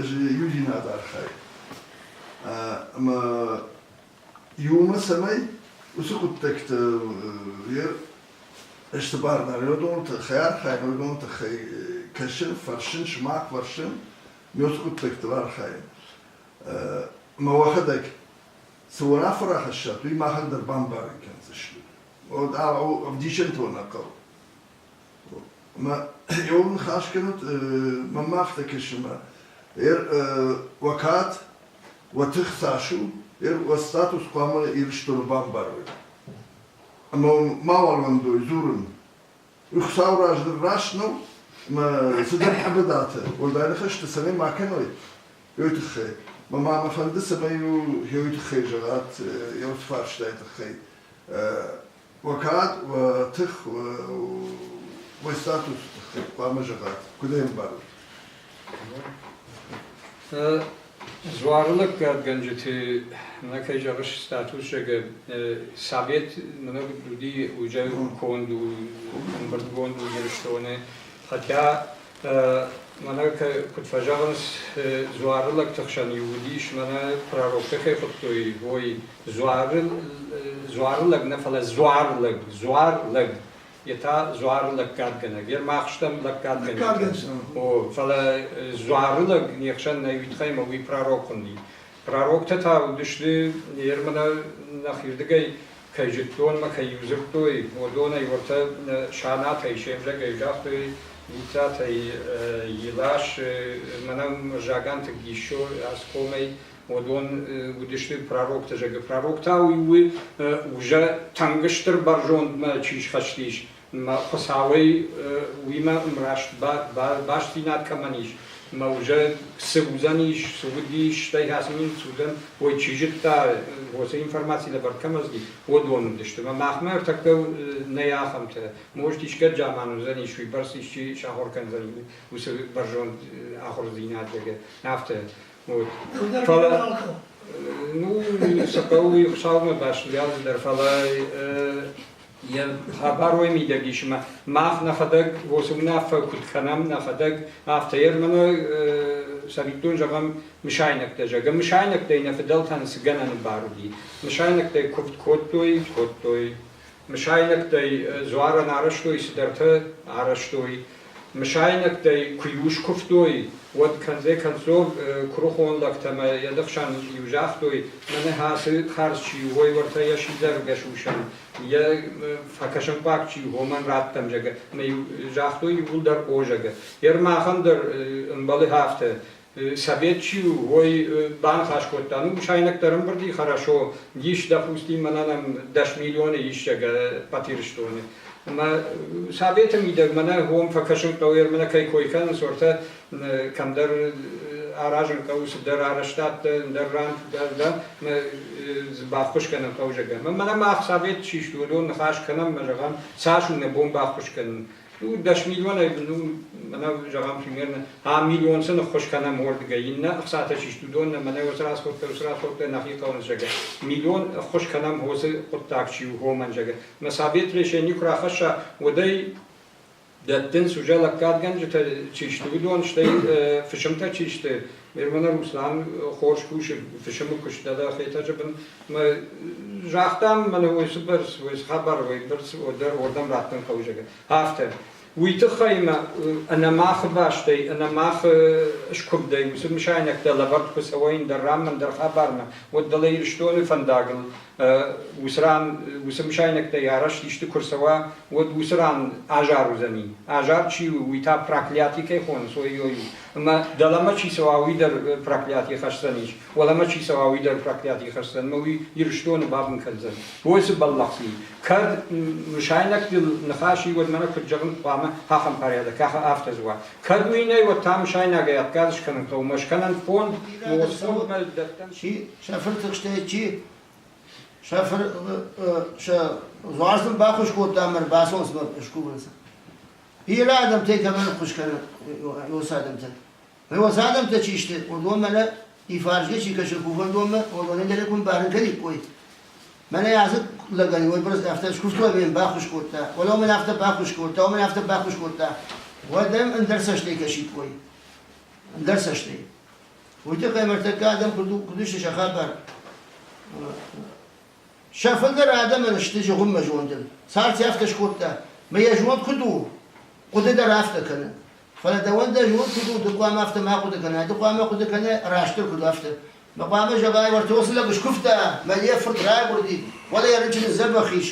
ӕз иудзинад архайын. Ӕмӕ иумӕ цӕмӕй уыцы хъуыддӕгты ӕз цы бар дарын, уыдоны тыххӕй архайын, уыдоны тыххӕй кӕсын, фӕрсын, сымах фӕрсын, ме уыцы хъуыддӕгтыл архайын. Ӕмӕ уӕхӕдӕг цы уынаффӕ рахӕссат, уый махӕн дӕр бамбарын кӕндзыстут. Ӕвдисӕнтӕ нӕ хъӕуы. Ӕмӕ иуыл ныхас кӕнут, мӕнмӕ афтӕ кӕсы, ӕмӕ уӕ кад, уӕ тых цас у, уӕ статус хъуамӕ Ирыстоны бамбарой. Ӕмӕ мауал уӕндой дзурын. Уый Хуыцауы раз ныр раст нӕу, ӕмӕ цыдӕр къӕбӕдатӕ уӕлдай ныхӕстӕ цӕмӕй ма кӕной. Уый тыххӕй. Мӕ ма мӕ фӕнды, цӕмӕй-иу уый тыххӕй зӕгъат, йӕ уыцы фарстайы тыххӕй. Уӕ кад, уӕ тых, уӕ статусы тыххӕй хъуамӕ зӕгъат, куыд ӕй ӕмбарут? Дзуары лӕггадгӕнджыты, мӕнӕ кӕй зӕгъыс, статус, зӕгъы, совет мӕнӕ куыд уыди, уый конд у, ӕмбырдгонд у Ирыстоны. Хотя мӕнӕ куыд фӕзӕгъынц, дзуары лӕгты хсӕн-иу уыдис, мӕнӕ пророктӕ кӕй хуыдтой, ой, дзуары, дзуары лӕг нӕ, фӕлӕ дзуар лӕг, дзуар лӕг. Йе та дзуары лӕггадгӕнӕг. Йе рмахстӕм лӕггадгӕнджытӕ. О, фӕлӕ дзуары лӕг не хсӕн нӕй, уый тыххӕй ӕмӕ уый пророк хуынди. Пророктӕ та уыдысты, ермӕ нӕхирдыгӕй кӕй зыдтон ӕмӕ кӕй иу дзырдтой, уыдонӕй уӕртӕ Санатӕй, се взагӕй загътой, Ницатӕй Илас, мӕнӕ Мырзаганты Гиссо Аскомӕй, уыдон уыдысты пророктӕ, зӕгъгӕ. Пророк та уый у, уже тынг стыр бӕрзондмӕ чи схӕстис, мӕ Хуыцауӕй уыимӕ ӕмраст бастдзинад кӕмӕн ис, мӕ уже цы уыдзӕнис, цы уыдис, стӕй ацы минут цы уыдзӕн, уый чи зыдта, уыцы информаци лӕвӕрд кӕмӕ цыди, уыдон уыдысты. Мӕ махмӕ ӕртӕккӕ нӕй ахӕмтӕ. Может, искӕд заман уыдзӕнис, уыйбӕрц исчи сахуыр кӕндзӕни уыцы бӕрзонд ахуырдзинад, зӕгъгӕ, афтӕ. Вот. Фӕлӕ, ну, цы хъӕуы, Хуыцаумӕ баст дӕр, фӕлӕ йӕ хабар уый мидӕг ис, ӕмӕ мах нӕхӕдӕг уыцы уынаффӕ куыд кӕнӕм, нӕхӕдӕг афтӕ ермӕны цӕвиттон зӕгъӕм, мысайнӕгтӕ зӕгъӕм. Мысайнӕгтӕй нӕ фыдӕлтӕн цы гӕнӕны бар уыди? Мысайнӕгтӕй куывд кодтой, кодтой. Мысайнӕгтӕй дзуарӕн арӕзтой цыдӕртӕ, арӕзтой. Мысайнӕгтӕй куы-иу скуывтой, уӕд конце концов куырыхон лӕгтӕ ӕмӕ йӕ ныхсӕн иу загътой, мӕнӕ ацы хардз чи у, уой уӕртӕ йӕ сидзӕргӕс усӕн, йӕ фӕкӕсынхъуаг чи у, уымӕн раттӕм, зӕгъгӕ. Ӕмӕ-иу загътой иууылдӕр о, зӕгъгӕ. Ермахӕн дӕр ӕмбӕлы афтӕ. Совет чи у, уой баныхас кодта. Ну, мысайнӕгтӕ ӕрӕмбырди хорошо, ис, допустим, мӕнӕ нӕм 10 миллионы ис, зӕгъгӕ, ӕппӕт Ирыстоны. Ӕмӕ советы мидӕг мӕнӕ уым фӕкӕсын хъӕуы, мӕнӕ кӕй кой кӕнынц, уӕртӕ кӕмдӕр аразын хъӕуы цыдӕр арӕзтадтӕ, ӕндӕр ран дӕр баххуыс кӕнын хъӕуы, зӕгъгӕ. Мӕнӕ мах совет чи сты, уыдон ныхас кӕнӕм ӕмӕ зӕгъӕм, цас у нӕ бон баххуыс кӕнын. Ну, 10 миллионӕй, ну, мӕнӕ зӕгъӕм, примерно, а миллион сын ӕххуыс кӕнӕм уордыгӕй, иннӕ ӕхцатӕ чи сты, уыдон нӕ мӕнӕ уыцы расходтӕ, уыцы расходтӕ нӕхи хъӕуынц, зӕгъгӕ. Миллион ӕххуыс кӕнӕм уыцы хъуыддаг чи у, уомӕн, зӕгъгӕ. Мӕ совет решени куы рахӕсса, уӕд ӕй дӕттынц уже лӕггадгӕнджытӕ чи сты, уыдон, стӕй фысымтӕ чи сты. Мӕнӕ Руслан хорз кусы фысымы куыст дӕлӕ Хетӕджы бын. Мӕ загътам, мӕнӕ уый цы бӕрц, уый цы хабар, уый бӕрц дӕр уырдӕм раттын хъӕуы, зӕгъгӕ. Афтӕ. Уый тыххӕй мӕ ӕнӕмахы бӕстӕй, ӕнӕмахы скуывдӕй уыцы мысайнӕгтӕ лӕвӕрд куы цӕуой ӕндӕр ранмӕ, ӕндӕр хабармӕ, уӕд дӕлӕ Ирыстоны фӕндагыл уыцы ран уыцы мысайнӕгтӕй арӕзт исты куы рцӕуа, уӕд уыцы ран азар уыдзӕни. Азар чи у, уый та проклятый кӕй хонынц, ой ой у. Ӕмӕ дӕлӕмӕ чи цӕуа, уый дӕр проклятый хӕсдзӕнис, уӕлӕмӕ чи цӕуа, уый дӕр проклятый хӕсдзӕн, ӕмӕ уый Ирыстоны бабын кӕндзӕн. Ой, цы бӕллӕх цы и. Кӕд мысайнӕгтыл ныхас и, уӕд мӕнӕ куыд зӕгъын, хъуамӕ ахӕм порядок, афтӕ дзы уа. Кӕд уый нӕй, уӕд та мысайнагӕй отказ скӕнын хъӕуы, ӕмӕ скӕнӕн фонд, фондмӕ дӕттӕн. Чи сӕ фыртыхстӕй, чи сӕ фыр сӕ дзуар сын баххуыс кодта ӕмӕ ӕрбацӕуынц ӕмӕ скувынц. Бирӕ адӕмтӕй кӕмӕн ӕххуыс кӕны уыцы адӕмтӕ. Уыцы адӕмтӕ чи сты, уыдон мӕнӕ ифарсгӕ чи кӕсы кувӕндонмӕ, уыдонӕн дӕр куы мбарын кӕниккой. Мӕнӕ ацы лӕгӕн уыйбӕрц афтӕ скуывтой ӕмӕ йын баххуыс кодта, уӕлӕ мын афтӕ баххуыс кодта, уымӕн афтӕ баххуыс кодта, уӕд ӕм ӕндӕр цӕстӕй кӕсиккой. Ӕндӕр цӕстӕй. Уый тыххӕй ныртӕккӕ адӕм куыд сты сӕ хабар? Сӕ фылдӕр адӕмӕн сты зыгъуыммӕ зондыл. Цард сӕ афтӕ скодта, мӕ йӕ зонд куыд у, хъуыды дӕр афтӕ кӕны. Фӕлӕ дӕуӕн дӕ зонд куыд у, ды хъуамӕ афтӕ ма хъуыды кӕнай, ды хъуамӕ хъуыды кӕнай растдӕр куыд афтӕ. Мӕ хъуамӕ зӕгъай, уӕртӕ уыцы лӕг скуывта, мӕ йӕ фырт райгуырди, уӕлӕ йӕ рынчыны дзӕбӕх ис.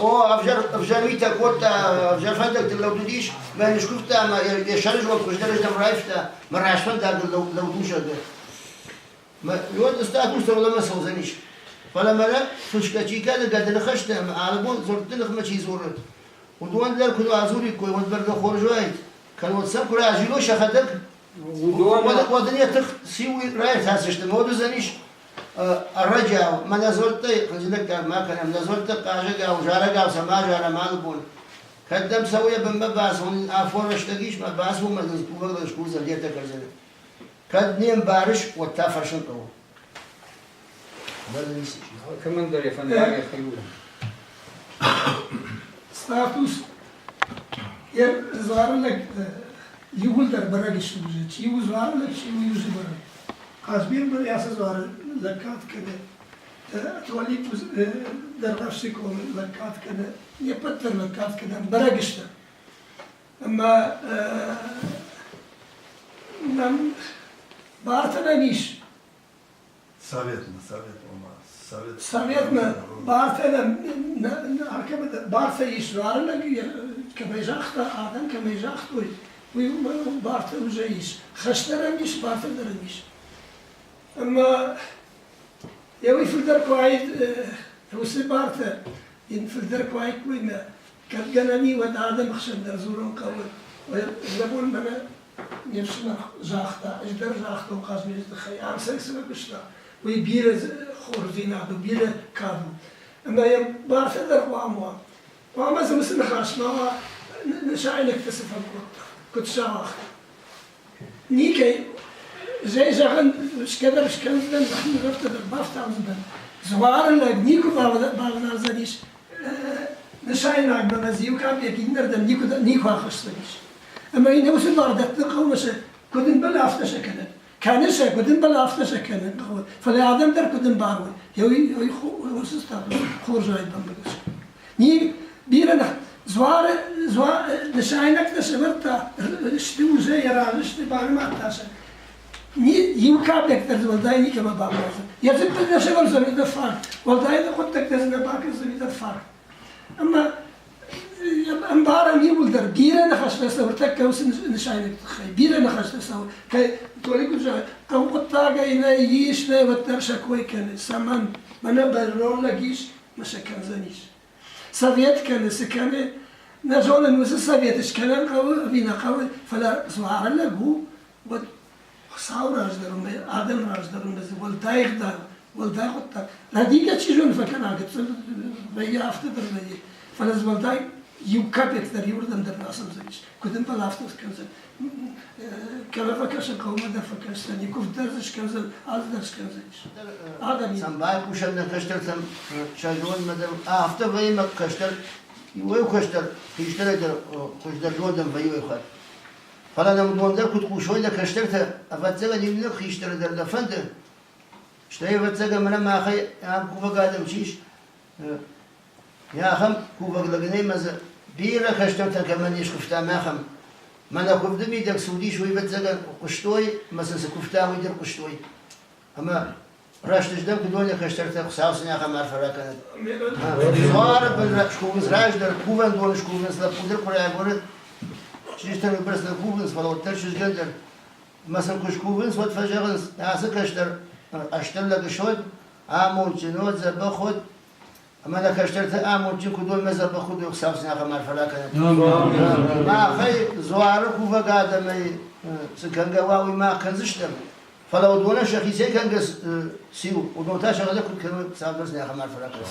О, ӕвзӕр митӕ кодта, ӕвзӕр фӕндӕгтыл лӕуд уыдис, мӕ йын скуывта ӕмӕ йӕ сӕрызонд хуыздӕрыздӕм раивта, мӕ раст фӕндагыл лӕуд у, зӕгъгӕ. Мӕ уӕд статус цӕуылӕмӕ цӕудзӕнис. Фӕлӕ мӕнӕ фысгӕ чи кӕны гӕды ныхӕстӕ ӕмӕ алыбон дзырдты ныхмӕ чи дзуры, уыдон дӕр куы адзуриккой, уӕд бӕргӕ хорз уаид. Кӕннод сӕм куы разилой сӕхӕдӕг. Уӕд ын йӕ тых циу раиртасдзысты, мод уыдзӕнис ӕрӕджиау, мӕнӕ дзуӕрттӕй хынджылӕггаг ма кӕнӕм, нӕ дзуӕрттӕ хъазӕгау, зарӕгау сӕ ма зарӕм алы бон. Кӕд дӕм цӕуы йӕ бынмӕ бацӕуын, афон рӕстӕг ис, мӕ бацу ӕмӕ дын кувӕг лӕг скувдзӕн де ртӕ кӕрдзыны. Кӕд не мбарыс, уӕд та фӕрсын хъӕуы. Алкӕмӕн дӕр йӕ фӕндаг йӕхи у. Статус йӕ дзуары лӕг иууылдӕр бӕрӕг сты уже. Чи у дзуары лӕг, чи у иузы бӕрӕг. Хъазбир ацы дзуары лӕггад кӕны. Туалик Дӕргъӕвсы комы лӕггад кӕны. Не ппӕт дӕр лӕггад кӕнӕм, бӕрӕг сты. Ӕмӕ нӕм бартӕ нӕм ис. Советмӕ, совет, ома, совет. Советмӕ бартӕ нӕм алкӕмӕ дӕр бартӕ ис. Дзуары кӕмӕй загъта, адӕм кӕмӕй загътой, уый бартӕ уже ис. Хӕстӕ нӕм ис, бартӕ дӕр ӕм ис. Ӕмӕ йӕ уый фылдӕр куы уаид, уыцы бартӕ йын фылдӕр куы уаиккой мӕ кӕд гӕнӕн и, уӕд адӕмы хсӕн дӕр дзурын хъӕуы. Зӕбон мӕнӕ ме фсымӕр загъта, ӕз дӕр загътон Хъазмиры тыххӕй, ам цы куыста, уый бирӕ хорздзинад у, бирӕ кад у. Ӕмӕ йӕм бартӕ дӕр хъуамӕ уа. Хъуамӕ дзы уыцы ныхас ма уа, нысайнӕгтӕ цы фӕкодта, куыд сӕ уагъта. Никӕй, зӕй зӕгъын, скӕдӕр скӕндзынӕн, мӕхи дӕр бафтаудзынӕн. Дзуары лӕг никуы бавналдзӕнис нысайнагмӕ ӕмӕ дзы иу капек иннӕрдӕм никуы, никуы ахӕсдзӕнис. Ӕмӕ йын уыцы бар дӕттын хъӕуы сӕ, куыд ӕмбӕлы, афтӕ сӕ кӕнӕд. Кӕны сӕ, куыд ӕмбӕлы, афтӕ сӕ кӕнын хъӕуы. Фӕлӕ адӕм дӕр куыд ӕмбарой, уый уыцы статус хорз райбамбӕлыс. Не бирӕ дзуары нысайнӕгтӕ сӕвӕрдта, сты уже йӕ разы сты, банымадта сӕ. Иу капек дӕр дзы уӕлдай никӕмӕ бауадздзӕн. Йӕ дзыппы нӕ сӕвӕрдзӕн, уый фаг. Уӕлдай хъуыддӕгтӕ дзы нӕ бакӕндзӕн, уый фаг. Ӕмӕ ӕмбарӕм иууылдӕр, бирӕ ныхӕстӕ цӕуы ӕртӕккӕ уыцы нысайнӕгты тыххӕй, бирӕ ныхӕстӕ цӕуы. Кӕй Толик куыд зӕгъы, хъӕуы хъуыддагӕй нӕ ис, нӕ уӕддӕр сӕ кой кӕны. Цӕмӕн? Мӕнӕ бӕрнон лӕг ис, мӕ сӕ кӕндзӕнис. Совет кӕны, цы кӕны, нӕ зонын, уыцы совет скӕнӕн хъӕуы ӕви нӕ хъӕуы, фӕлӕ дзуары лӕг у, уӕд Хуыцауы раз дӕр уымӕй, адӕмы раз дӕр уымӕй уӕлдай ӕгъдау, уӕлдай хъуыддаг. Рӕдийгӕ чи зоны фӕкӕна, гыццыл вӕййы, афтӕ дӕр вӕййы, фӕлӕ дзы уӕлдай иу капек дӕр иуырдӕм дӕр нӕ ацӕудзӕнис. Куыд ӕмбӕлы, афтӕ скӕндзӕн. Кӕмӕ фӕкӕсын хъӕуы, дӕр фӕкӕсдзӕн, куывд дӕр дзы скӕндзӕн, алы дӕр скӕндзӕнис. Адӕм Сӕм байхъусӕм нӕ кӕстӕртӕм, сӕ зондмӕ дӕр. Афтӕ вӕййы мӕ кӕстӕр, иуӕй кӕстӕр, хистӕрӕй дӕр хуыздӕр зондӕн вӕййы уый хатт. Фӕлӕ нӕм уыдон дӕр куыд хъусой нӕ кӕстӕртӕ, ӕвӕццӕгӕн иунӕг хистӕры дӕр нӕ фӕнды. Стӕй, ӕвӕццӕгӕн, мӕнӕ махӕй ахӕм кувӕг адӕм чи ис, ахӕм кувӕг лӕг нӕй мӕ дзы бирӕ кӕстӕртӕ кӕмӕн не скуывтам, ахӕм. Мӕнӕ куывды мидӕг цы уыдис, уый, ӕвӕццӕгӕн, хъуыстой, ӕмӕ сын цы куывта, уый дӕр хъуыстой. Ӕмӕ рӕстыздӕм куыд уой нӕ кӕстӕртӕ, Хуыцау сын ахӕм арфӕ ракӕнӕд. Дзуары бын скувынц раздӕр, кувӕндоны скувынц, лӕппу дӕр куы райгуыры, чызджытӕ уыйбӕрц нӕ кувынц, фӕлӕ уӕддӕр чызгӕн дӕр. Ӕмӕ сын куы скувынц, уӕд фӕзӕгъынц, ацы кӕстӕр ӕстӕм лӕг суӕд, амондджын уӕд, дзӕбӕх уӕд, ӕмӕ нӕ кӕстӕртӕ амондджын куыд уой, мӕ дзӕбӕх куыд уой, Хуыцау сын ахӕм арфӕ ракӕнӕд. Махӕй дзуары кувӕг адӕмӕй цы кӕнгӕ уа, уый мах кӕндзыстӕм. Фӕлӕ уыдонӕн сӕхицӕй кӕнгӕ циу, уыдон та сӕхӕдӕг куыд кӕной, цавдӕр сын ахӕм арфӕ ракӕнынц.